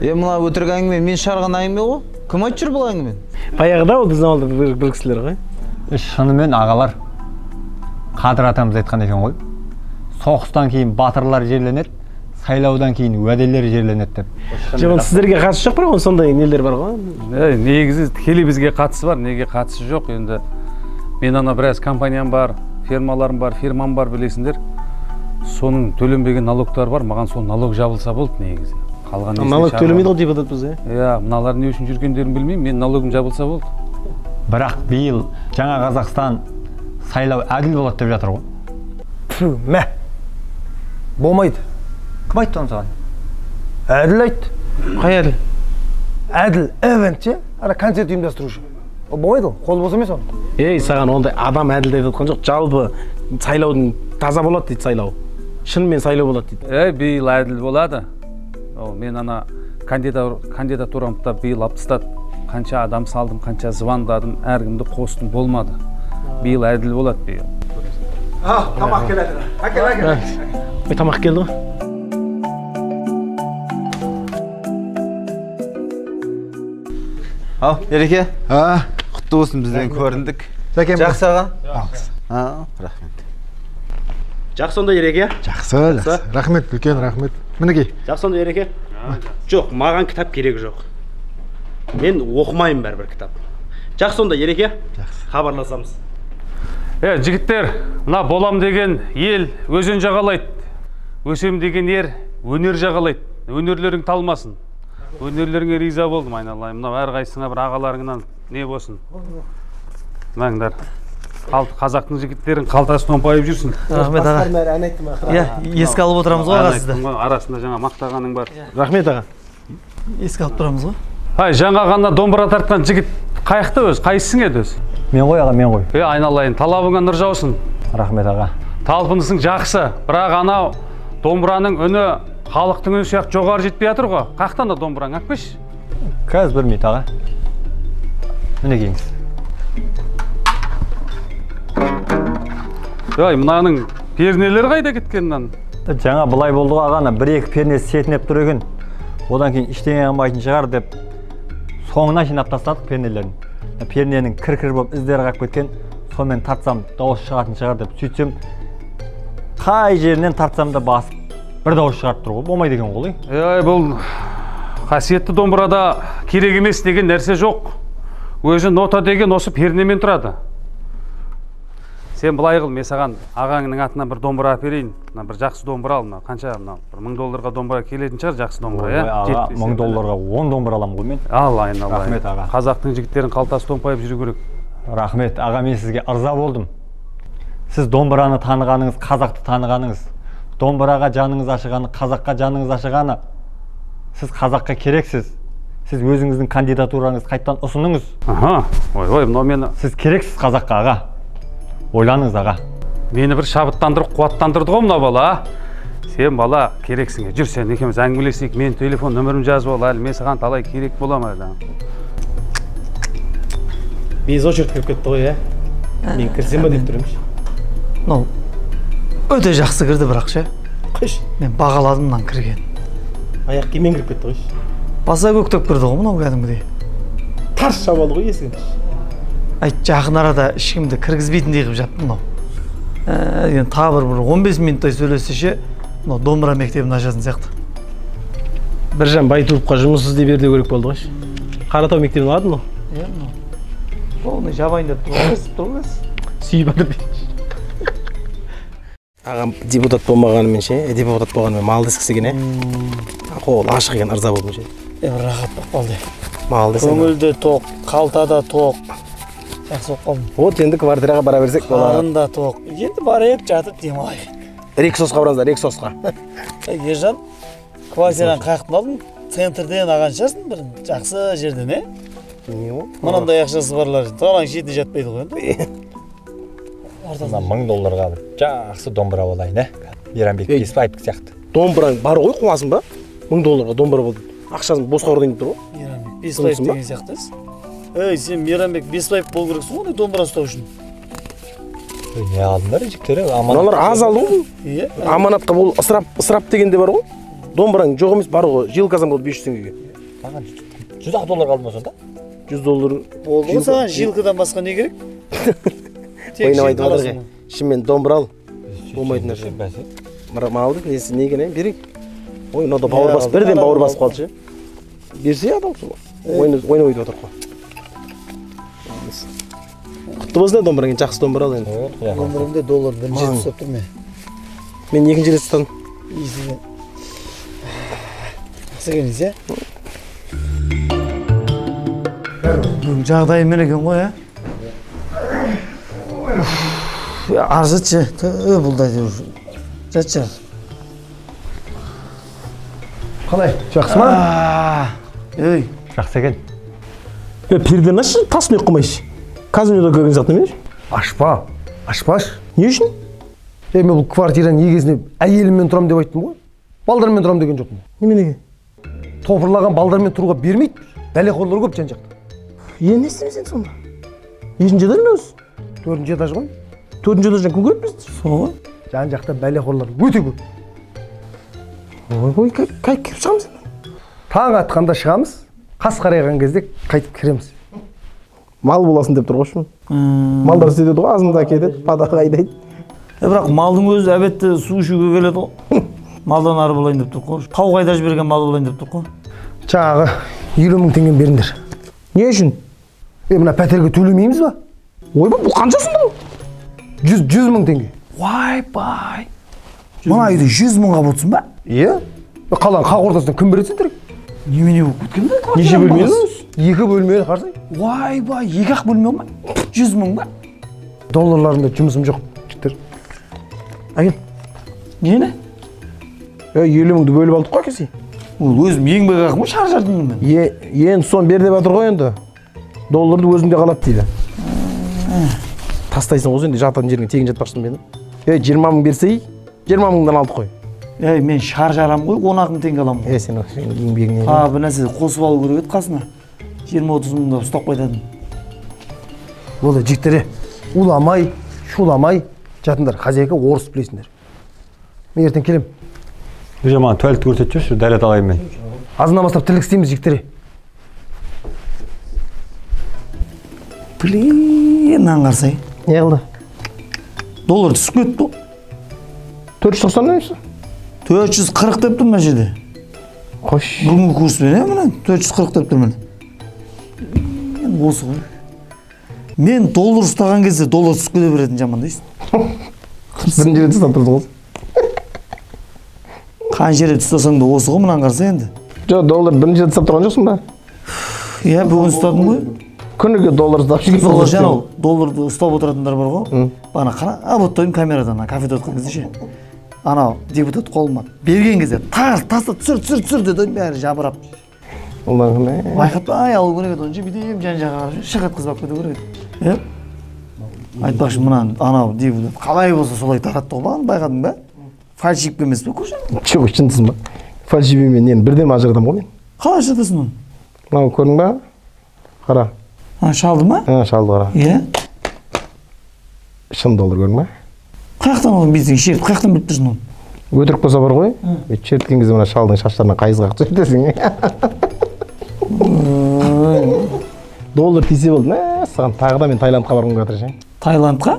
Е, мына өтірік әңгіме, мен шығарған әңгіме ғой. Кім айтып жүр бұл әңгімені? Баяғыда ол біздің ауылда бір кісілер ғой. Шынымен ағалар, Қадыр атамыз айтқан екен ғой. Соғыстан кейін батырлар жерленеді, сайлаудан кейін уәделер жерленеді деп. Жоқ, оның сіздерге қатысы жоқ бірақ оның сондай нелер бар ғой. Негізі тікелей бізге қатысы бар, неге қатысы жоқ енді. Мен ана біраз компаниям бар, фирмаларым бар, фирмам бар білесіңдер. Соның төленбеген налогтары бар, маған сол налог жабылса болды негізі. Қалған несіне Налог шаруам? төлемейді ғой депутат біз, иә? Иә, мыналар не үшін жүргендерін білмеймін, мен налогым жабылса болды. Бірақ биыл Жаңа Қазақстан сайлау әділ болады деп жатыр ғой. Тфу, мә. Болмайды. Кім айтты оны саған? Әділ айтты. Қай әділ? Әділ эвент ше, ана концерт ұйымдастырушы. Ол болмайды ол, қолы бос емес оның. Ей, саған ондай адам әділ деп жатқан жоқ, жалпы сайлаудың таза болады дейді сайлау. Шынымен сайлау болады дейді. Ей, биыл әділ болады. Ол мен ана кандидатурамды да биыл алып тастады. Қанша адам салдым, қанша звондадым, әркімді қостым, болмады. Биыл әділ болады биыл. Тамақ келеді. Әкел, әкел. Ой, тамақ келді ғой. Ал, Ереке. Құтты болсын, бізден көріндік. Сәкен Жақсы аға? Жақсы. Рахмет. Жақсы онда, Ереке. Жақсы, жақсы. Рахмет, үлкен рахмет. Мінекей. Жақсы онда, Ереке. Жоқ, маған кітап керек жоқ. Мен оқымаймын бәрібір кітап. Жақсы онда, Ереке. Жақсы. Хабарласамыз. Жігіттер, мына болам деген ел өзен жағалайды. Өсем деген ер өнер жағалайды. Өнерлерің талмасын. Өнерлеріңе риза болдым, айналайын. Мынау әрқайсыңа бір ағаларыңнан не болсын. Мынаңдар. Қазақтың жігіттерін қалтасы томпайып жүрсін. Рахмет аға. Иә, еске алып отырамыз ғой аға сізді. Арасында жаңа мақтағаның бар. Рахмет аға. Еске алып тұрамыз ғой. Ай, жаңа ғана домбыра тартқан жігіт қаяқта өзі? Қайсысың еді өзі? Мен ғой аға, мен ғой. Айналайын, талабыңа нұр жаусын. Рахмет аға. Талпынысың жақсы, бірақ анау домбыраның үні халықтың үні сияқты жоғары жетпей жатыр ғой. Қаяқтан да домбыраң алып келші. Қазір бір минут аға. Мінекейіңіз. Ай, мынаның пернелері қайда кеткен мынаның? Жаңа былай болды ғой аға, ана бір-екі пернесі сетінеп тұр екен. Одан кейін ештеңе қылмайтын шығар деп соңына жинап тастадық пернелерін. Перненің кір-кір болып іздері қалып кеткен, сонымен тартсам дауыс шығатын шығар деп сөйтсем, қай жерінен тартсам да басып бір дауыс шығарып тұр ғой, болмайды екен ғой. Ей, бұл қасиетті домбырада керек емес деген нәрсе жоқ. Өзі нота деген осы пернемен тұрады. Сен былай қыл, мен саған ағаңның атынан бір домбыра әперейін. Мына бір жақсы домбыра ал, мына қанша мына бір 1000 долларға домбыра келетін шығар, жақсы домбыра, иә? 1000 долларға 10 домбыра аламын ғой мен. Ал, айналайын. Рахмет аға. Қазақтың жігіттерін қалтасы томпайып жүру керек. Рахмет аға, мен сізге ырза болдым. Сіз домбыраны танығаныңыз, қазақты танығаныңыз, домбыраға жаныңыз ашығаны, қазаққа жаныңыз ашығаны. Сіз қазаққа керексіз. Сіз өзіңіздің кандидатураңызды қайтадан ұсыныңыз. Аха, ой, ой, мынау мені. Сіз керексіз қазаққа, аға. Ойланыңыз, аға. Мені бір шабыттандырып, қуаттандырды ғой мынау бала. Сен бала керексің. Жүр, сен екеуміз әңгімелесейік. Мен телефон нөмірімді жазып ал, әлі мен саған талай керек боламын әлі. Без очередь кіріп кетті ғой, ә? Мен кірсем ба деп тұрмын. Мынау өте жақсы кірді бірақ ше. Қойшы. Мен бағаладым мынаның кірген. Аяқ киіммен кіріп кетті ғой. Баса көктеп кірді ғой мынау кәдімгідей. Тарс жабылды ғой есігін. Айт, жақын арада ешкімді кіргізбейтіндей қылып жапты мынау. Енді тағы бір 15 минуттай сөйлессе ше, мынау домбыра мектебін ашатын сияқты. Біржан Байтуровқа жұмыс іздей бер деу керек болды ғой. Қаратау мектебін алады мынау. Иә, мынау. Полный жабайын деп тұр ғой, тұр ғой. Сүйіп жатыр. Ағам депутат болмағанымен ше, депутат болғанымен малды ескісі екен, Қол ашық екен, ырза болдым ше. Рахат болып қалды. Малды. Көңіл де тоқ, қалта да тоқ. Жақсы болып қалдым. Вот енді квартираға бара берсек болады. Қарын да тоқ. Енді барайық, жатып демалайық. Рексосқа барамыз, Рексосқа. Ержан, квартираны қаяқтан алдың? Центрден алған шығарсың бір жақсы жерден, е? Не ол? Мынандай ақшасы барлар даланың шетіне жатпайды ғой енді. Мына 1000 долларға бір жақсы домбыра алайын, ә? Мейрамбек Бесбаев сияқты. Домбыраң бар ғой, қуасың ба? 1000 долларға домбыра болды. Ақшасын босқа ұрдың деп тұр ғой. Мейрамбек Бесбаев деген сияқты. Ей, сен Мейрамбек Бесбаев болу керексің ғой, домбыра ұстау үшін. Не алдыңдар, жігіттер? Мыналар аз алды ғой. Иә. Аманатқа бұл ысырап деген де бар ғой. Домбыраң жоқ емес, бар ғой. Жилка алсам болды 500 теңгеге. Маған 100 долларға алдым сонда? 100 доллар болды ғой саған, жилкадан басқа не керек? Ойнап айтып жатыр. Шынымен домбыра ал. Болмайтын нәрсе. Малды несі не екен, берейік. Ой, мынау да бауыр басып, бірден бауыр басып қалды ше. Берсе адам сол. Ойнап айтып отыр ғой. Құтты болсын домбыраң, жақсы домбыра ал енді. Өмірімде доллар бірінші рет ұстап тұрмын. Мен екінші рет ұстадым. Есіңе. Жақсы екен, иә? Бүгін жағдайым екен ғой, ә? Арзытшы, бұл да жатшы. Қалай, жақсы ма? Ей, жақсы екен. Пердені ашшы, тасын қоймайшы. Казинода көрген сияқты неме? Ашпа, ашпаш. Не үшін? Мен бұл квартираның егесіне әйеліммен тұрам деп айттым ғой. Балдармен тұрам деген жоқпын. Неменеге? Топырлаған балдармен тұруға бермейді. Бәлеқорлар көп жан жақта. Енді не істейміз енді сонда? Нешінші этаж өзі? Төртінші этаж ғой. Төртінші этаждан кім көреді бізді? Сол ғой. Жан жақта бәлеқорлар өте көп. Ой, ой, қай кіріп шығамыз енді? Таң атқанда шығамыз, қас қарайған кезде қайтып кіреміз. Мал боласың деп тұр ғой шын. Малдар сөйтеді ғой, азында кетеді, падаға айдайды. Бірақ малдың өзі әбетте су ішуге келеді ғой. Малдан ары болайын деп тұр қой. Тау қайда жіберген мал болайын деп тұр қой. Жаңағы 50 мың теңгені беріңдер. Не үшін? Мына пәтерге төлемейміз ба? Ойбай, бұл қаншасын бұл? 100 мың теңге. Ойбай. Мына үйді 100 мыңға болсын ба? Иә. Қаланың қақ ортасынан кім береді сендерге? Немене болып кеткен бе? Неше бөлмелі? 2 бөлмелі қарасай. Ойбай, 2-ақ бөлме ма? 100 мың ба? Долларларында жұмысым жоқ, жігіттер. Әкел. Нені? 50 мыңды бөліп алдық қой әкесі. Ол өзім еңбек ақым ғой, шаршадым мен. Енді соны бер деп жатыр ғой енді. Долларды өзіңде қалады дейді. Тастайсың ғой сен де, жататын жеріңе тегін жатпақшысың мені. 20 мың берсей, 20 мыңдан алдық қой. Мен шар жарам ғой, 10 мың теңге аламын ғой. Сен еңбегіңе. Бір нәрсе қосып алу керек еді қасына. 20-30 мыңдап ұстап қайтатын. Болды, жігіттер, уламай, шуламай жатыңдар. Хозяйка орыс білесіңдер. Мен ертең келем. Уже маған туалетті көрсетіп жүрші, дәрет алайын мен. Азаннан бастап тірлік істейміз, жігіттер. Блин, мынаны қарасай. Не қылды? Доллар түсіп кетті ғой. 490 емес пе? 440 деп тұр мына жерде. Қош. Бүгінгі курспен, мына 440 деп тұр міне. Осы ғой. Мен доллар ұстаған кезде доллар түсіп кете беретін жаман дейсің. Бірінші рет ұстап тұрдың ғой. Қанша рет ұстасаң да осы ғой, мынаны қараса енді. Жоқ, доллар бірінші рет ұстап тұрған жоқсың ба? Иә, бүгін ұстадым ғой. Күніге доллар ұстап жүрген. Сол ше, анау долларды ұстап отыратындар бар ғой. Бағана қарап отырдым камерадан, кафеде отырған кезде ше. Анау депутат қолыма берген кезде тарс таста түсір түсір түсір деді, бәрі жабырап. Байқатпай алу керек еді, онша бүйтіп жан жағына қарап шық еткізіп алып кету керек еді. Айтпақшы, мына анау депутат қалай болса солай таратты ғой, бағана байқадың ба? Фальшивка емес пе көшен? Жоқ, шынсың ба? Фальшивкамен нені бірден ажыратамын ғой мен. Қалай ажыратасың оны? Мынау көрдің ба? Қара. Шалды ма? Шалды, қара. Иә. Шын доллар көрдің ба? Қаяқтан оны білсең, шерт, қаяқтан біліп тұрсың оны? Өтірік болса бар ғой, шерткен кезде мына шалдың шаштарынан қайызғақ түседі. Доллар тисе болды, саған тағы да мен Таиландқа барғым келіп жатыр ше. Таиландқа?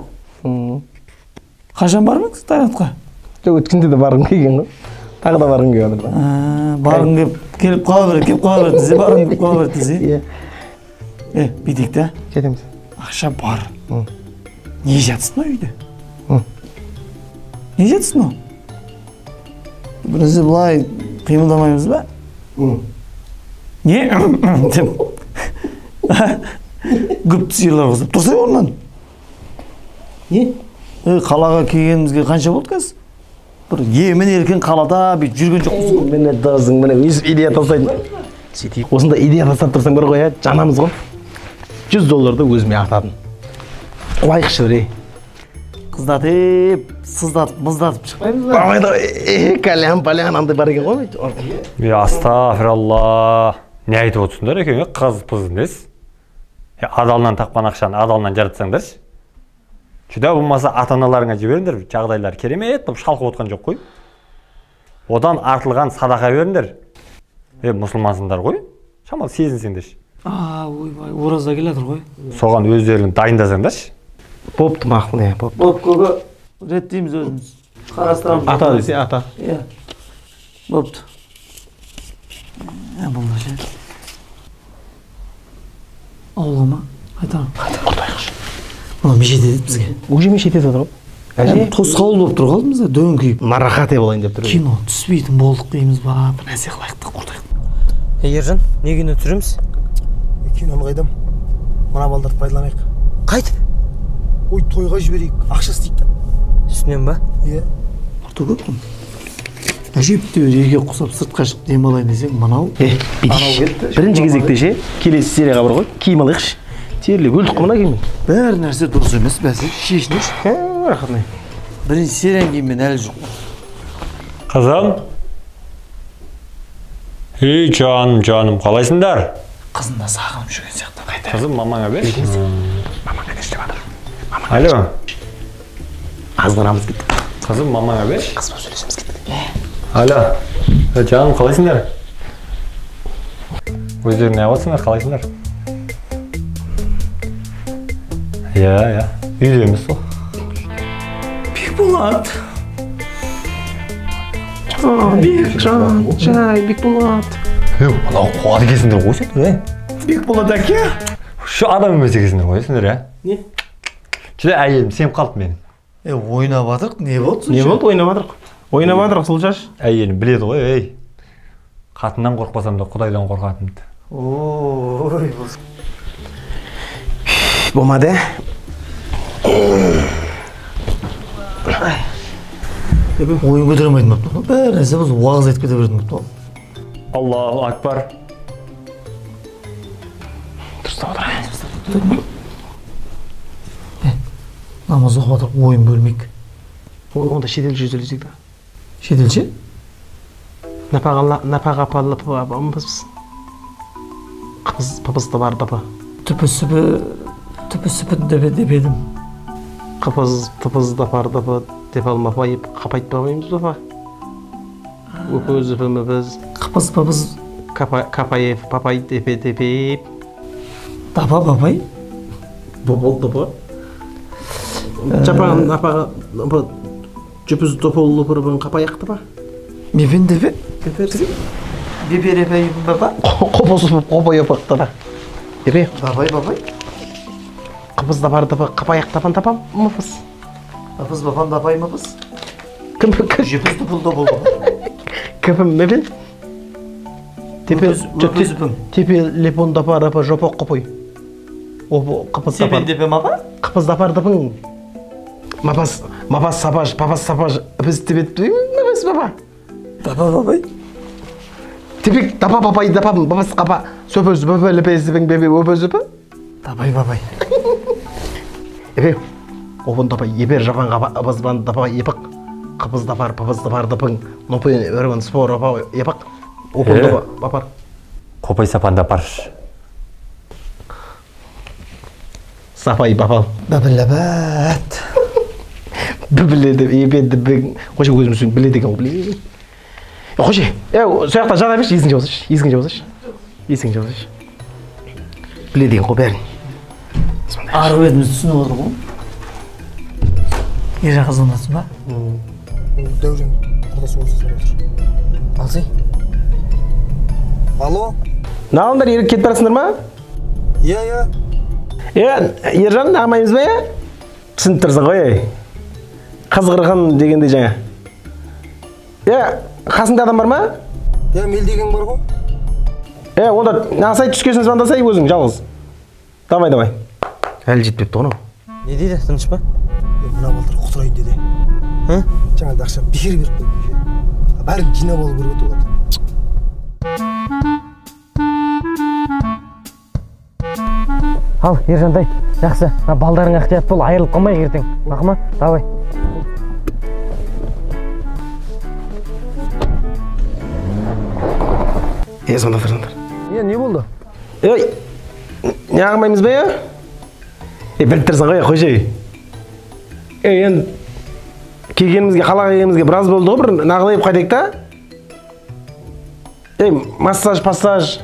Қашан бармадың Таиландқа? Жоқ, өткенде де барғым келген ғой. Тағы да барғым келіп жатыр. Барғым келіп, келіп қала береді, келіп қала береді десе, барғым келіп қала береді десе. Иә. Бүйтейік та. Жетеміз. Ақша бар. Не жатсың мынау үйде? Не жатсың мынау? Бір нәрсе былай қимылдамаймыз ба? Не? Деп. Гүп сиырлар қосып тұрсай орнынан. Не? Қалаға келгенімізге қанша болды қазір? Бір емін еркін қалада бүйтіп жүрген жоқпыз ғой. Міне досың, міне өйстіп идея тастайтын. Сөйтейік, осында идея тастап тұрсаң бар ғой, жанамыз ғой. 100 долларды өзіме артадым. Қуайықшы бір, Қыздатып, сыздатып, мыздатып шықпаймыз ба? Давай, давай, кальян, палян, андай бар екен ғой. Астағфиралла. Не айтып отырсыңдар екен, қыз-пыз нес? Адалынан тапқан ақшаны адалынан жаратсаңдаршы. Жүдә болмаса ата-аналарыңа жіберіңдер, жағдайлар керемет болып шалқып отқан жоқ қой. Одан артылған садақа беріңдер. Мұсылмансыңдар ғой, шамалы сезінсеңдерші. Ойбай, ораза келе жатыр ғой. Соған өздерің дайындасаңдаршы. Бопты, мақұл, не, бопты. Боп, көке, реттейміз өзіміз. Қарастырамыз. Ата десе, ата. Иә. Бопты. Бұл да ше. Ауылға ма? Қайтамын. Құртайықшы. Мына мешіт етеді бізге. Уже мешіт етеді ғой. Әже? Тосқауыл болып тұр қалдымыз да, дөңкиіп. Нарахат болайын деп тұр. Кино түспейтін болдық дейміз ба, бір нәрсе қылайық та құртайық. Ержан, не кино түсіреміз? Киноны қайдам? Мына балдарды пайдаланайық. Қайтып? Ой, тойға жіберейік, ақша істейік та. Үстінен ба? Иә. Құрты көп қой. Әжептәуір еркек құсап сыртқа шығып демалайын десең, мынау Бірінші кезекте ше, келесі серияға бар ғой, киім алайықшы. Терлеп өлдік қой мына киіммен. Бәр нәрсе дұрыс емес, бәсе, шешінеші. Рахат. Бірінші серияның киіммен әлі жоқ. Қызым. Ей, жаным, жаным, қалайсыңдар? Қызын да сағынып жүрген сияқты қайта. Қызым, мамаңа берші. Мамаңа берші деп жатыр. Алло. Азғырамыз кетті. Қызым, мамаңа берші. Қызбен сөйлесеміз кетті. Алло. Жаным, қалайсыңдар? Өздерің не қыласыңдар, қалайсыңдар? Иә, иә. Үйдеміз сол. Бекболат. Бекжан, жай, Бекболат. Мынау қуады екенсіңдер ғой сендер, е? Бекболат әке? Шу адам емес екенсіңдер ғой сендер, ә? Не? Жүре әйелім сеніп қалды менің. Ойнап жатырық, не болды? Не болды, ойнап жатырық. Ойнап жатырық, сұлжаш. Әйелім біледі ғой, ей. Қатыннан қорықпасам да Құдайдан қорқатынымды. Ой, болмады. Ойын көтере алмайтын болыпты. Бәрі нәрсе біз уағыз айтып кете беретін болыпты. Аллаху акбар. Дұрыстап отыр. Намаз оқып отырып ойын бөлмейік. Онда шетелше сөйлесек та. Шетелше? Напаға қыз папызды бар дапа. Түпі сүпі түпі сүпі деп едім. Қыпыз тыпыз дапар дапа деп алмапа еп қапайтпаймыз дапа. Өпөз үпіміз. Қыпыз папыз. Капаев папай депе депеп. Дапа папай? Бобол дапа. Жапан напаға жүпіз допол лупырбын қапаяқ дапа. Мепен депе? Депе. Беберепей баба? Қопос қопой опақ дапа. Депе. Бабай бабай? Қыпыз дапар дапа қапаяқ тапан тапам мыпыз. Мыпыз бапан дапай мыпыз? Кім? Жүпіз дупыл допыл баба. Кіпім мепен? Тепе тепе лепон дапар дапа жопоқ қопой. Опо қыпыз дапар. Тепен депе мапа? Қыпыз дапар дапың. Мапас мапас сапаж папас сапаж біз тебет мыпыз баба. Дапа бабай? Тепек дапа папай дапа бабас қапа сөпөз бөпө лепез бең бебе өпөз өпө. Дапай бабай. Эпе опон дапа епер жапан қапа ыбызбан дапа епік қыпыз дапар папыз дапар дапың нопы өрбін спор апа епік опон дапа бапар. Қопай сапан дапар. Сапай бапал. Бабылабат. Біле деп епе деп қойшы өзім біле деген ғой біле. Қойшы, сол жақта жата берші, есің жабылсайшы, есің жабылсайшы, есің жабылсайшы. Біле деген ғой бәрін. Арғы бетіміз түсініп отыр ғой. Ержан звондатсың ба? Дәурен құрдасы болса звондап отыр. Алсай. Алло? Нағылыңдар, еріп кетіп барасыңдар ма? Иә, иә. Ержан, ағмаймыз ба, иә? Түсініп тұрсың ғой, ей. Қыз-қырғын дегендей жаңа. Иә, қасыңда адам бар ма? Иә, мел деген бар ғой. Онда нағысай түскесін звондасай өзің, жалғыз. Давай, давай. Әлі жетпепті ғой. Не дейді, тыныш па? Мына балдар құтырайын деді. Жаңағыда ақша бекер беріп қойдым. Бәрін жинап алу керек еді оларды. Ал, Ержандай, жақсы. Балдарың ықтият бол, айырылып қалмайық ертең. Мақұл ма? Давай. Звондатыр, звондар. Не болды? Ей, не ағымаймыз ба, я? Біліп тұрсың ғой, қойшы. Енді келгенімізге, қалаға келгенімізге біраз болды ғой, бір нағылайып қайтайық та. Массаж, пассаж,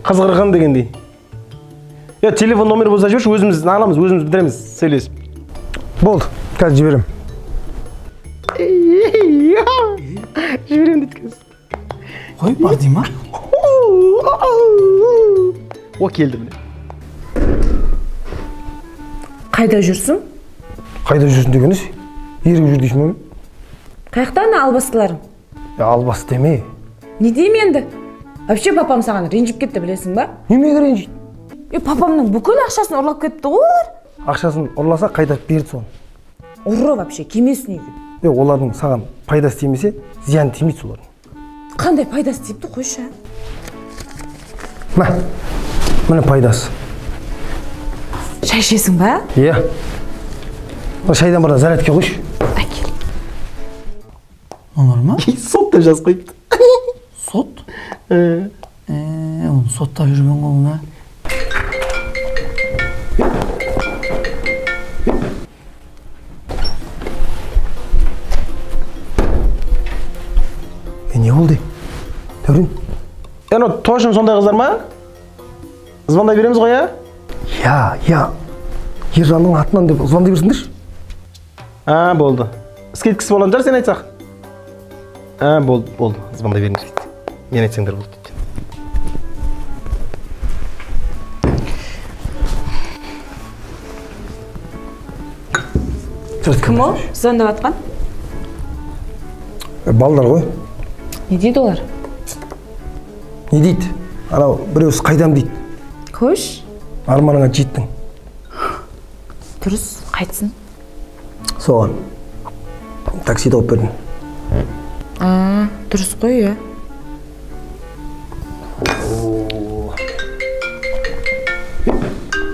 қыз-қырғын дегендей. Телефон номері болса жіберші, өзіміз нағыламыз, өзіміз бітіреміз, сөйлесіп. Болды, қазір жіберем. Жіберем дейді қазір. Қой, бар дей ма? О, келді міне. Қайда жүрсің? Қайда жүрсің деген ес? Еріп жүр дейсің бе? Қаяқта ана албастыларың? Албасты деме. Не деймін енді? Вообще папам саған ренжіп кетті, білесің ба? Немеге ренжиді? Папамның бүкіл ақшасын ұрлап кетті ғой олар. Ақшасын ұрласа қайтарып берді соны. Ұры вообще, келмесін үйге. Олардың саған пайдасы тимесе, зиян тимейді солардың. Қандай пайдасы тиіпті, қойшы. Мә, міне пайдасы. Шай ішесің ба? Иә. Шайдан бұрын зарядке қойшы. Әкел. Олар ма? Сот деп жазып қойыпты. Сот? Оны соттап жүрген ғой оны. Не болды? Дәурен? Анау точно сондай қыздар ма? Звондай береміз ғой, ә? Иә, иә. Ержанның атынан деп звондай берсіңдерші. А, болды. Скидкасы болатын шығар, сен айтсақ. А, болды, болды, звондай беріңдер дейді. Мен айтсаңдар болды дейді. Кім ол? Звондап атқан? Балдар ғой. Не дейді олар? Не дейді? Анау біреусі қайдам дейді. Көш. Арманыңа жеттің. Дұрыс, қайтсын. Соған такси тауып бердім. А, дұрыс қой, иә.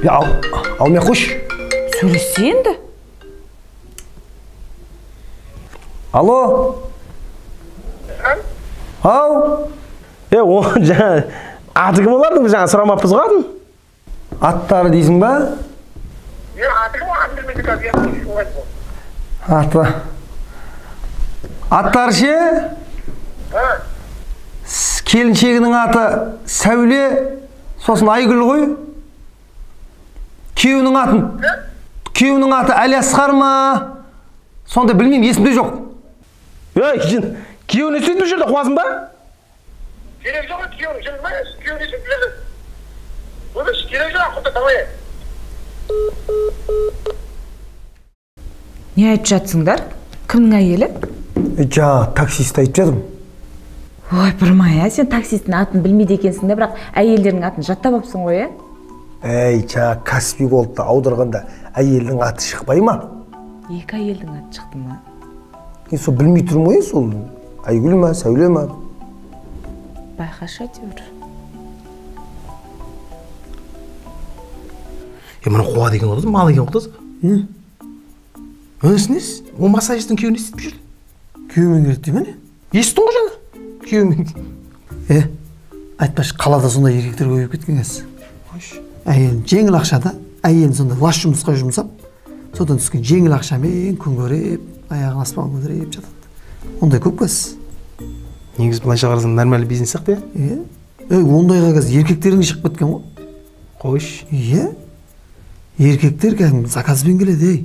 Я, алмай қойшы. Сөйлесе енді. Алло? Ау? О, жаңа аты кім олардың, жаңа сұрамаппыз ғой атын? Аттары дейсің ба? Аты. Аттары ше? Келіншегінің аты Сәуле, сосын Айгүл ғой. Күйеуінің аты Әлиасқар ма? Сонда білмеймін, есімде жоқ. Ей, күйеуін істейді бұл жерде, қуасың ба? Керек жоқ, күйеуін күйеуін істейді. Керек жоқ, құтты давай. Не айтып жатсыңдар? Кімнің әйелі? Жаңа таксист айтып жатырмын. Ой, бұрмай, ә? Сен таксисттің атын білмейді екенсің де, бірақ әйелдердің атын жаттап алыпсың ғой, ә? Әй, жаңа Каспий Голдты аударғанда әйелдің аты шықпай ма? Екі әйелдің аты шықты ма? Мен сол білмей тұрмын ғой, сол Айгүл ма, Сәуле ма? Байқашы әйтеуір. Мына қуа деген ғой, мал екен ғой. Өнесі несі? Ол массажистің күйеуін естіп жүрді. Күйеуімен келеді дей ме не? Естің ғой жаңа. Күйеуімен. Айтпашы, қалада сондай еркектер көбейіп кеткен қазір. Әйелін жеңіл ақшада, әйелін сондай лас жұмысқа жұмсап, содан түскен жеңіл ақшамен күн көріп, аяғын аспанға көтеріп жатады. Ондай көп қазір. Негізі былайша қарасаң нормальный бизнес сияқты, иә? Иә. Ондайға қазір еркектерің шығып кеткен ғой. Қойшы. Иә. Еркектер кәдімгі заказбен келеді, ей.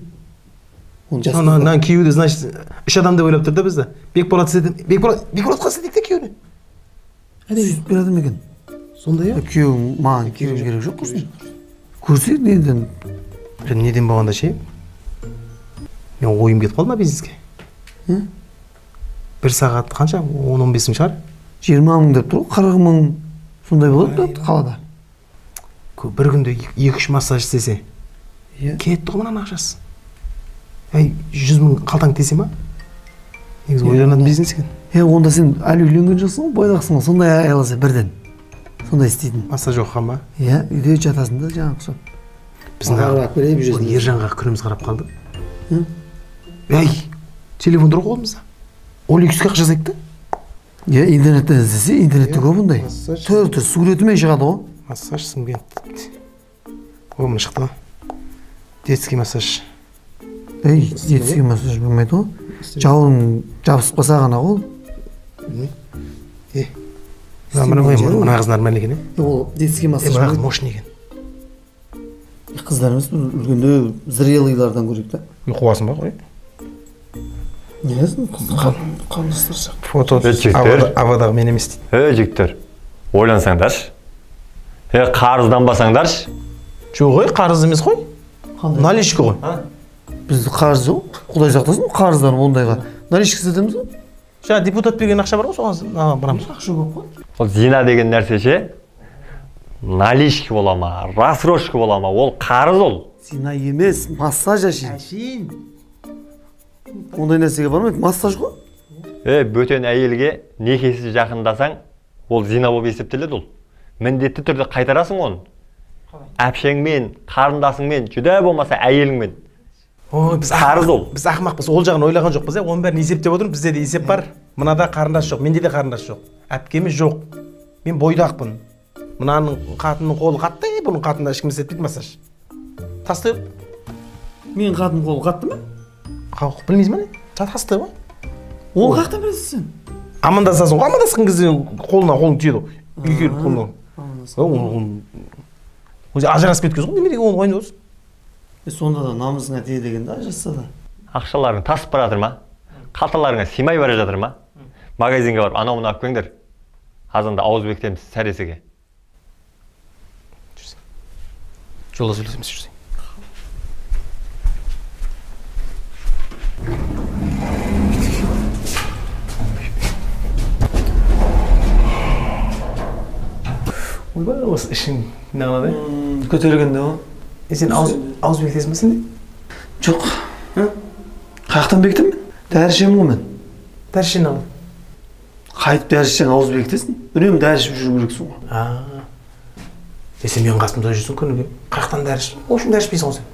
Мынаның күйеуі де, значит, үш адам деп ойлап тұр да бізді. Бекболат істеді. Бекболатқа істедік те күйеуіне. Сөйтіп береді ме екен? Сондай, иә? Күйеуім, маған күйеуім керек жоқ құрсын. Көрсе, неден? Неден болғанда ше? Мен ойым кетіп қалды ма бизнеске? Бір сағат қанша? 10-15 мың шығар? 20 мың деп тұр ғой, 40 мың сондай болады қалада. Бір күнде 2-3 массаж істесе. Кетті ғой мынаның ақшасы. Әй, 100 мың қалтаң тесе ма? Негізі ойланатын бизнес екен. Онда сен әлі үйленген жоқсың ғой, бойдақсың ғой, сондай айласа бірден. Сондай істейтін. Массаж оқыған ба? Иә, үйде жатасың да жаңағы ұқсап. Біздің Ержанға күніміз қарап қалды. Әй, телефон тұр ғой қолымызда. OLX-ке ақша жасайды да? Иә, интернеттен іздесе, интернетте көп ондай. Түр-түр суретімен шығады ғой. Массаж Шымкент. О, міне шықты ғой. Детский массаж. Ей, детский массаж болмайды ғой. Жауын жабысып қалса ғана ғой. Мына қыз нормальный екен, е? Ол детский массаж. Мына қыз мощный екен. Қыздар емес, үлкендеу зрелыйлардан көрейік та. Қуасың ба қой? Несін қарындастар сияқты. Фото авадағы мен емес дейді. Ей, жігіттер, ойлансаңдаршы. Қарызданбасаңдаршы. Жоқ, ой, қарыз емес қой. Наличка ғой. Бізді қарыз жоқ, Құдай сақтасын, қарызданып ондайға. Наличка істетеміз ғой. Жаңа депутат берген ақша бар ғой, соған барамыз. Ақша көп қой. Ол зина деген нәрсе ше, наличка бола ма, рассрочка бола ма, ол қарыз ол. Зина емес, массаж әшейін. Әшейін. Ондай нәрсеге бармайды, массаж ғой. Бөтен әйелге некесіз жақындасаң, ол зина болып есептеледі ол. Міндетті түрде қайтарасың оны. Әпшеңмен, қарындасыңмен, жүдә болмаса әйеліңмен. Ой, біз қарыз ол. Біз ақымақпыз, ол жағын ойлаған жоқпыз, оның бәрін есептеп отырмыз, бізде де есеп бар. Мынада қарындас жоқ, менде де қарындас жоқ. Әпкеміз жоқ. Мен бойдақпын. Мынаның қатынның қолы қатты, бұның қатынына ешкім істетпейді массаж. Тастай. Менің қатыным қолы қатты ма? Білмейсің ба не? Тастай ғой. Оны қаяқтан білесің сен? Амандасасың ғой, амандасқан кезде қолына қолың тиеді ғой. Үйге келіп қолына. Өзі ажырасып кеткен ғой, неме деген оны ойнап отырсың? Сонда да намысыңа тиеді екен да, ажырасса да. Ақшаларың тасып бара жатыр ма? Қалталарыңа сыймай бара жатыр ма? Магазинге барып анау мынау алып келіңдер. Азанда ауыз бекітеміз сәресіге. Жолда сөйлесеміз, жүрсең. Ойбай, осы ішің не қылады? Көтергенде ғой. Сен ауыз бекітесің бе сен де? Жоқ. Қаяқтан бекітемін мен? Дәрі ішемін ғой мен. Дәрі ішен ал. Қайтып дәрі ішсең ауыз бекітесің? Үнемі дәрі ішіп жүру керексің ғой. Сен менің қасымда жүрсің күніге. Қаяқтан дәрі ішіп? В общем, дәрі ішпейсің ғой сен.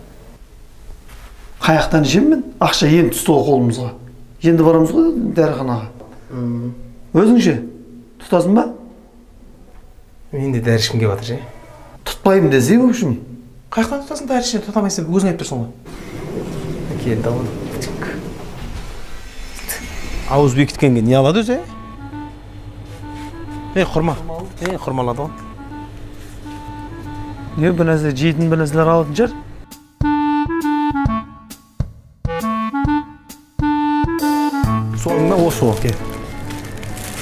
Қаяқтан ішемін мен? Ақша енді түсті ғой қолымызға. Енді барамыз ғой дәріханаға. Өзің ше? Тұтасың ба? Мен де дәрі ішкім келіп жатыр ше. Тұтпаймын десе, в общем. Қаяқтан тұтасың дәрі ішіне? Тұта алмайсың, өзің айтып тұрсың ғой. Келді ал. Ауыз бекіткенге не алады өзі? Құрма. Құрма алады ғой. Не, бір нәрсе жейтін бір нәрселер алатын шығар. Соңында осы ғой, кел.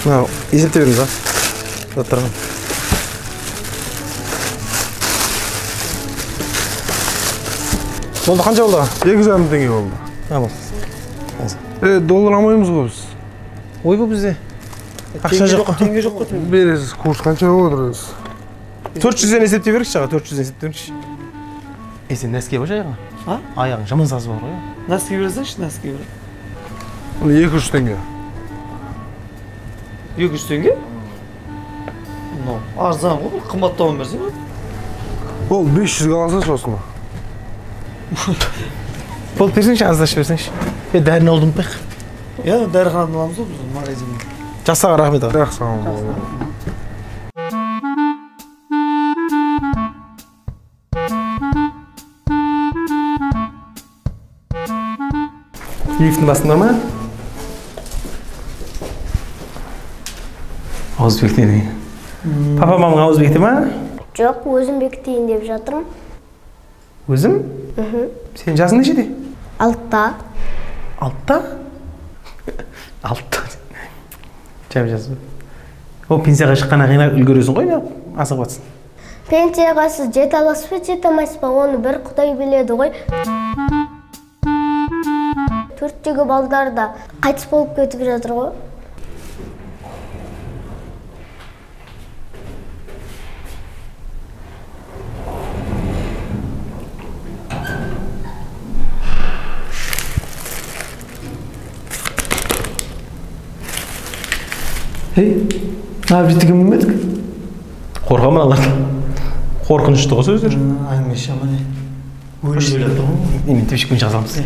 Мына есептей беріңіз, а? Заттарға. Болды, қанша болды? 2,5 теңге болды. Болды. Доллар алмаймыз ғой біз. Ойбай, бізде ақша жоқ қой. Теңге жоқ қой. Бересіз, курс қанша болып отыр өзі? 400-ден есептей беріңізші, аға, 400-ден есептей беріңізші. Сен нәске қойшы аяғыңа. Аяғың жаман сазы бар ғой. Нәске берсеңші, нәске бер. 200 теңге. 200 теңге? Мынау арзан ғой, бұл қымбаттауын берсе болады. Ол 500-ге алсаңшы осыны. Болды, берсеңші, аздашып берсеңші. Дәріні алдым ұмытпайық. Иә, дәріханадан аламыз ғой біз магазиннен. Жақсы аға, рахмет аға. Жақсы аға. Лифттің басында ма? Ауыз бекітеді. Папа, мамаң ауыз бекіте ма? Жоқ, өзім бекітейін деп жатырмын. Өзім? Сен жасың нешеде? 6-та. 6-та? 6-та. Жап жас. О, пенсияға шыққаннан кейін үлгересің ғой, асығып жатсың. Пенсияға сіз жете аласыз ба, жете алмайсыз ба, оны бір Құдай біледі ғой. 4-тегі балдар да қайтыс болып кетіп жатыр ғой. Ей, мына бүйтіп кім білмедік? Қорқамын алардан. Қорқынышты ғой сөздер. Әңгіме жаман. Өлім ойлап тұр ғой. Немен төбешікпен шыға саламыз.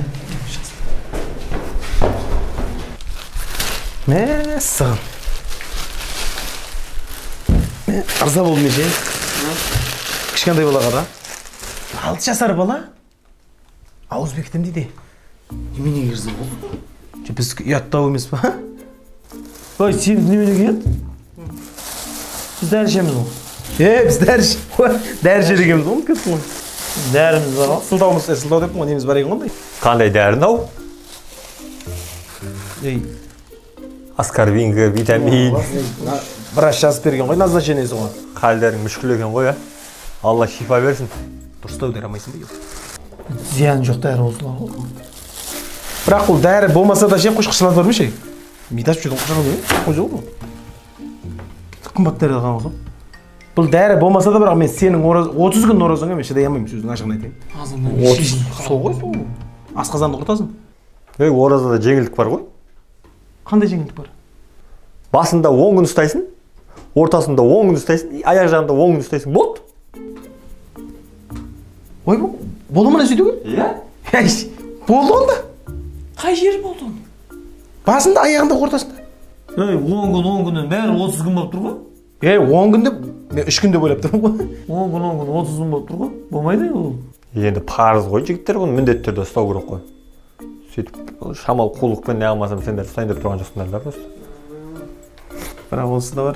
Мәссаған. Ырза болдым мен ше. Кішкентай балаға да. 6 жасар бала ауыз бекітем дейді. Неменеге ырза болдың? Біз ұяттау емес па? Ой, сен неменеге ұят? Біз дәрі ішеміз ғой. Біз дәрі ішеді екенбіз ғой, ұмытып кеттім ғой. Дәріміз бар ғой. Сылтауымыз, сылтау деппін ғой, неміз бар екен ғой. Қандай дәрі мынау? Аскорбингі, витамин. Врач жазып берген ғой, назначениесі ғой. Халдерің мүшкіл екен ғой, а? Алла шифа берсін. Дұрыстау дәрі алмайсың ба? Зияны жоқ дәрі осылар ғой. Бірақ бұл дәрі болмаса да ше, қошқышылар бар ма ше? Мидаш жүрдің қошқышылар ғой, қой жоқ. Қымбат дәрі алған ғой. Бұл дәрі болмаса да, бірақ мен сенің 30 күн оразаңа мен шыдай алмаймын, сөздің ашығын айтайын. Сол ғой, сол. Асқазанды құртасың. Ей, оразада жеңілдік бар ғой. Қандай жеңілдік бар? Басында 10 күн ұстайсың, ортасында 10 күн ұстайсың, аяқ жағында 10 күн ұстайсың, болды. Ой, болды ма сөйтуге? Иә. Болды онда. Қай жері болды оның? Басында, аяғында, ортасында. Ей, 10 күн, 10 күннен бәрі 30 күн болып тұр ғой. Ей, 10 күн деп, мен 3 күн деп ойлап тұрмын ғой. 10 күн, 10 күн, 30 күн болып тұр ғой. Болмайды ол. Енді парыз ғой жігіттер, бұны міндетті түрде ұстау керек қой. Сөйтіп шамал қулықпен не алмасам сендер ұстайын деп тұрған жоқсыңдар да просто. Бірақ онсыз да бар.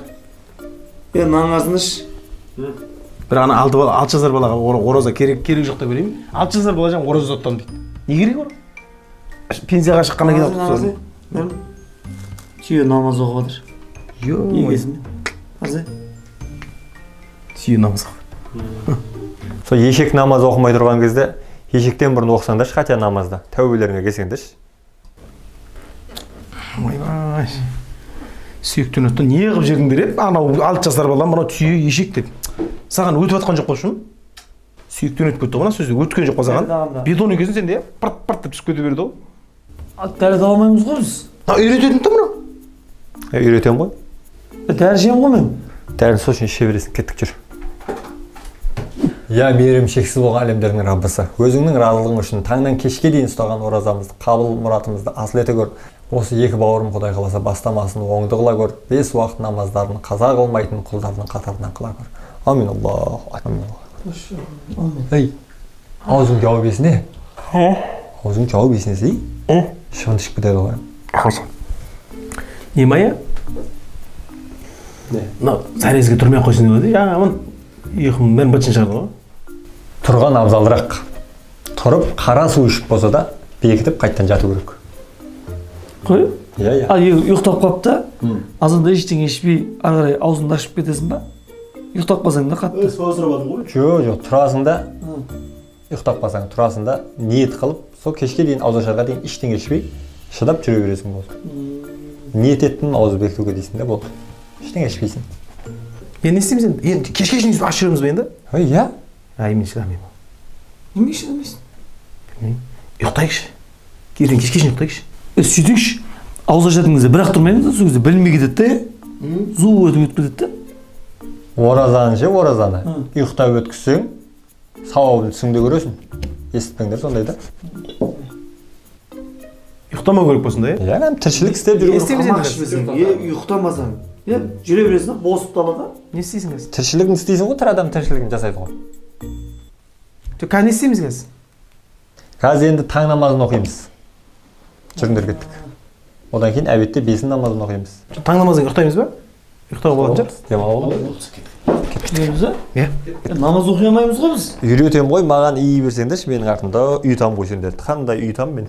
Нан іш. Бірақ ана 6 жасар балаға ораза керек жоқ деп ойлаймын. 6 жасар бала жаңа ораза ұстатамын дейді. Не керек ораза? Пенсияға шыққаннан кейін алып тастадым. Түйе намаз оқып жатыр. Егесімен. Қарасай. Түйе намаз оқып. Сол ешек намаз оқымай тұрған кезде ешектен бұрын оқысаңдаршы, хотя намазда тәубелеріңе келсеңдерші. Ойбай. Сүйектен өтті, не қылып жүрдіңдер еп? Анау 6 жасар балам, мынау түйе ешек деп. Саған өтіп жатқан жоқ қой шын? Сүйектен өтіп кетті ғой, мына сөзді өткен жоқ қой саған. Бетон екенсің сен де, пырт-пырт деп түсіп кете берді ғой. Дәрет ала алмаймыз ғой біз. Үйрететін де мынау. Үйретемін ғой. Дәрі ішемін ғой мен. Дәріні сол үшін іше бересің, кеттік жүр. Я мейірім шексіз болған әлемдердің Раббысы, өзіңнің разылығың үшін таңнан кешке дейін ұстаған оразамызды қабыл, мұратымызды асыл ете көр. Осы екі бауырым Құдай қаласа бастамасын оңды қыла көр. 5 уақыт намаздарын қаза қылмайтын құлдардың қатарынан қыла көр. Амин. Аллаху амин. Ей, аузың жауып есіне. Аузың жауып есіне сей. Шыбын ішіп кетеді ғой. Не мая? Не? Мынау сәрезге тұрмай ақ қойсын деп еді. Жаңа ұйқым бәрін бытшын шығарды ғой. Тұрған абзалырақ. Тұрып қара су ішіп болса да бекітіп қайттан жату керек. Қой? Иә, иә. Ал ұйықтап қалып та, азанда ештеңе ішпей ары қарай аузыңды ашып кетесің ба? Ұйықтап қалсаң да қатты. Сол сұрап алдым ғой. Жоқ, жоқ, тұрасың да, ұйықтап қалсаң тұрасың да, ниет қылып, сол кешке дейін ауызашарға дейін ештеңе ішпей шыдап жүре бересің болды. Ниет еттім ауыз бекітуге дейсің де болды. Ештеңе ішпейсің. Енді не істейміз енді? Енді кешке шейін аш жүреміз бе енді? Иә. Ай, мен шыдамаймын. Неге шыдамайсың? Білмеймін. Ұйықтайықшы. Ертең кешке шейін ұйықтайықшы. Сөйтейікші. Ауыз ашатын кезде бірақ тұрмаймыз да, сол кезде білінбей кетеді де. Зу өтіп өтіп кетеді де. Оразаны ше, оразаны. Ұйықтап өткізсең, сауабын түсіңде көресің. Естіппеңдер сондай да. Ұйықтамау керек болсын да, иә? Иә, тіршілік істеп жүру керек. Ұйықтамасаң, жүре бересің, босып далада. Не істейсің қазір? Тіршілігін істейсің ғой, тірі адам тіршілігін жасайды ғой. Қазір не істейміз қазір? Қазір енді таң намазын оқимыз. Жүріңдер кеттік. Одан кейін әбетте бесін намазын оқимыз. Таң намазын ұйықтаймыз ба? Ұйықтауға болатын шығар? Демалып. Кетеміз ба? Иә. Намаз оқи алмаймыз ғой біз. Үйретемін ғой, маған үй берсеңдерші, менің артымда үй там ғой сендерді. Қандай үй там мен?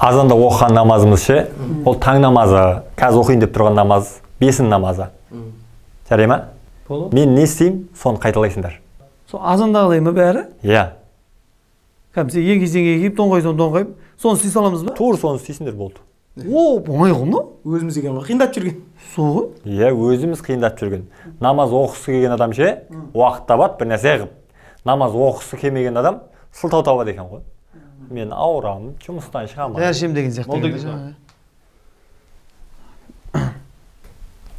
Азанда оқыған намазымыз ше, ол таң намазы, қазір оқиын деп тұрған намаз, бесін намазы. Жарай ма? Мен не істеймін, соны қайталайсыңдар. Сол азандағыдай ма бәрі? Иә. Кәдімгі еңкейсең еңкейіп, тоңқайсаң тоңқайып, соны істей саламыз ба? Тура соны істейсіңдер болды. О, оңай ғой мынау. Өзіміз екен ғой, қиындатып жүрген. Сол ғой? Иә, өзіміз қиындатып жүрген. Намаз оқысы келген адам ше, уақыт табады, бір нәрсе қылып. Намаз оқысы келмеген адам сылтау табады екен ғой. Мен ауырамын, жұмыстан шығамын. Дәрі ішемін деген сияқты.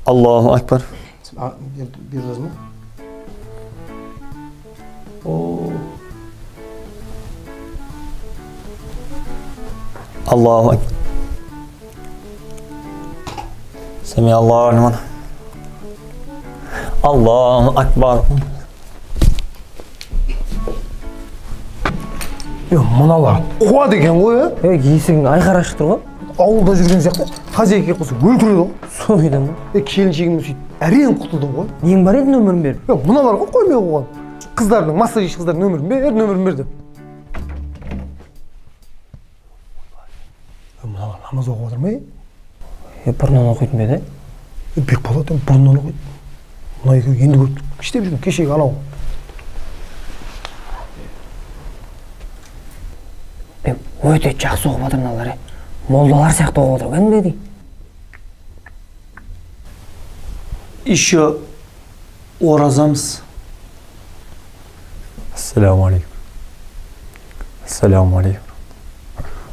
Аллаху акбар. Бер жазма. Аллаху акбар. Сами Аллаху лиман. Аллаху акбар. Мыналар қуады екен ғой, ә? Есігің айқара ашық тұр ғой. Ауылда жүрген сияқты хозяйка келіп қалса өлтіреді ғой. Сол едің ғой. Келіншегімнен сөйтіп әрең құтылдым ғой. Нең бар еді нөмірін беріп? Мыналар ғой қоймай қойған. Қыздардың, массажист қыздардың нөмірін бер, нөмірін бер деп. Мыналар намаз оқып жатыр ма? Бұрыннан оқитын ба еді? Бекболат бұрыннан оқиды. Мына екеуі енді көріп іштеп жүрген кешегі анау. Өте жақсы оқып жатыр мыналар, молдалар сияқты оқып отыр кәдімгідей. Еще оразамыз. Ассаляму алейкум. Ассаляму алейкум.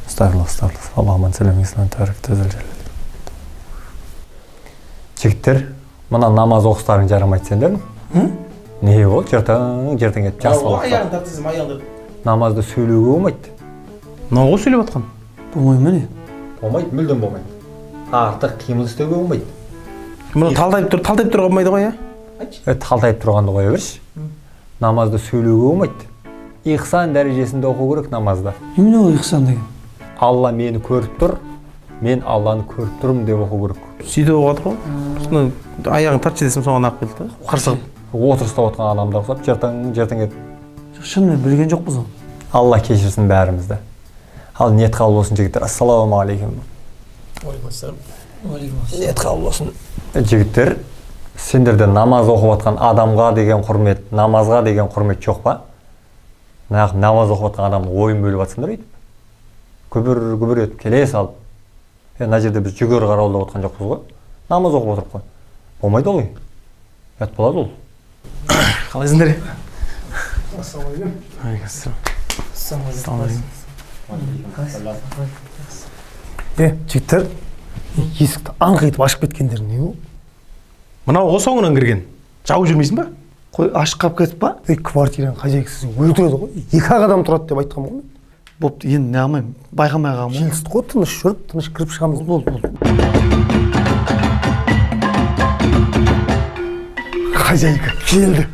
Астағфируллах, астағфируллах. Аллахумма салли ислам тарик тазал жалал. Жігіттер, мына намаз оқыстарың жарамайды сендер. Не ол? Жыртың, жыртың етіп жақсы оқы. Аяғын тартсыз, аяғын. Намазды сөйлеуге болмайды. Мынау ғой сөйлеп жатқан. Болмай ма не? Болмайды, мүлдем болмайды. Артық қимыл істеуге болмайды. Мұны талдайып тұр, талдайып тұруға болмайды ғой, иә? Талдайып тұрғанды қоя берші. Намазды сөйлеуге болмайды. Ихсан дәрежесінде оқу керек намазды. Немене ол ихсан деген? Алла мені көріп тұр, мен Алланы көріп тұрмын деп оқу керек. Сөйтіп оқып жатыр ғой. Соны аяғын тартшы десем соған ағып келді. Қарсы отырыста отырған адамдар ұқсап жыртың жыртың етіп. Шынымен білген жоқпыз оны. Алла кешірсін бәрімізді. Ал ниет қабыл болсын, жігіттер. Ассалаумағалейкум. Уағалейкумассалам. Ниет қабыл болсын. Жігіттер, сендерде намаз оқып жатқан адамға деген құрмет, намазға деген құрмет жоқ па? Нақ намаз оқып жатқан адамның ойын бөліп жатсыңдар өйтіп. Күбір-күбір етіп келе салып. Мына жерде біз жүгері қарауылдап отқан жоқпыз ғой. Намаз оқып отырып қой. Болмайды ғой. Ұят болады ол. Қалайсыңдар? Ассалаумағалейкум. Ассалаумағалейкум. Жігіттер, есікті аңқитып ашып кеткендер не ол? Мынау ғой соңынан кірген. Жауып жүрмейсің ба? Қой, ашық қалып кетіп па? Квартираның хозяйкасы өлтіреді ғой. Екі-ақ адам тұрады деп айтқан ғой. Бопты, енді не қылмаймын, байқамай қалғанмын. Келістік қой, тыныш жүріп, тыныш кіріп шығамыз. Болды, болды. Хозяйка келді.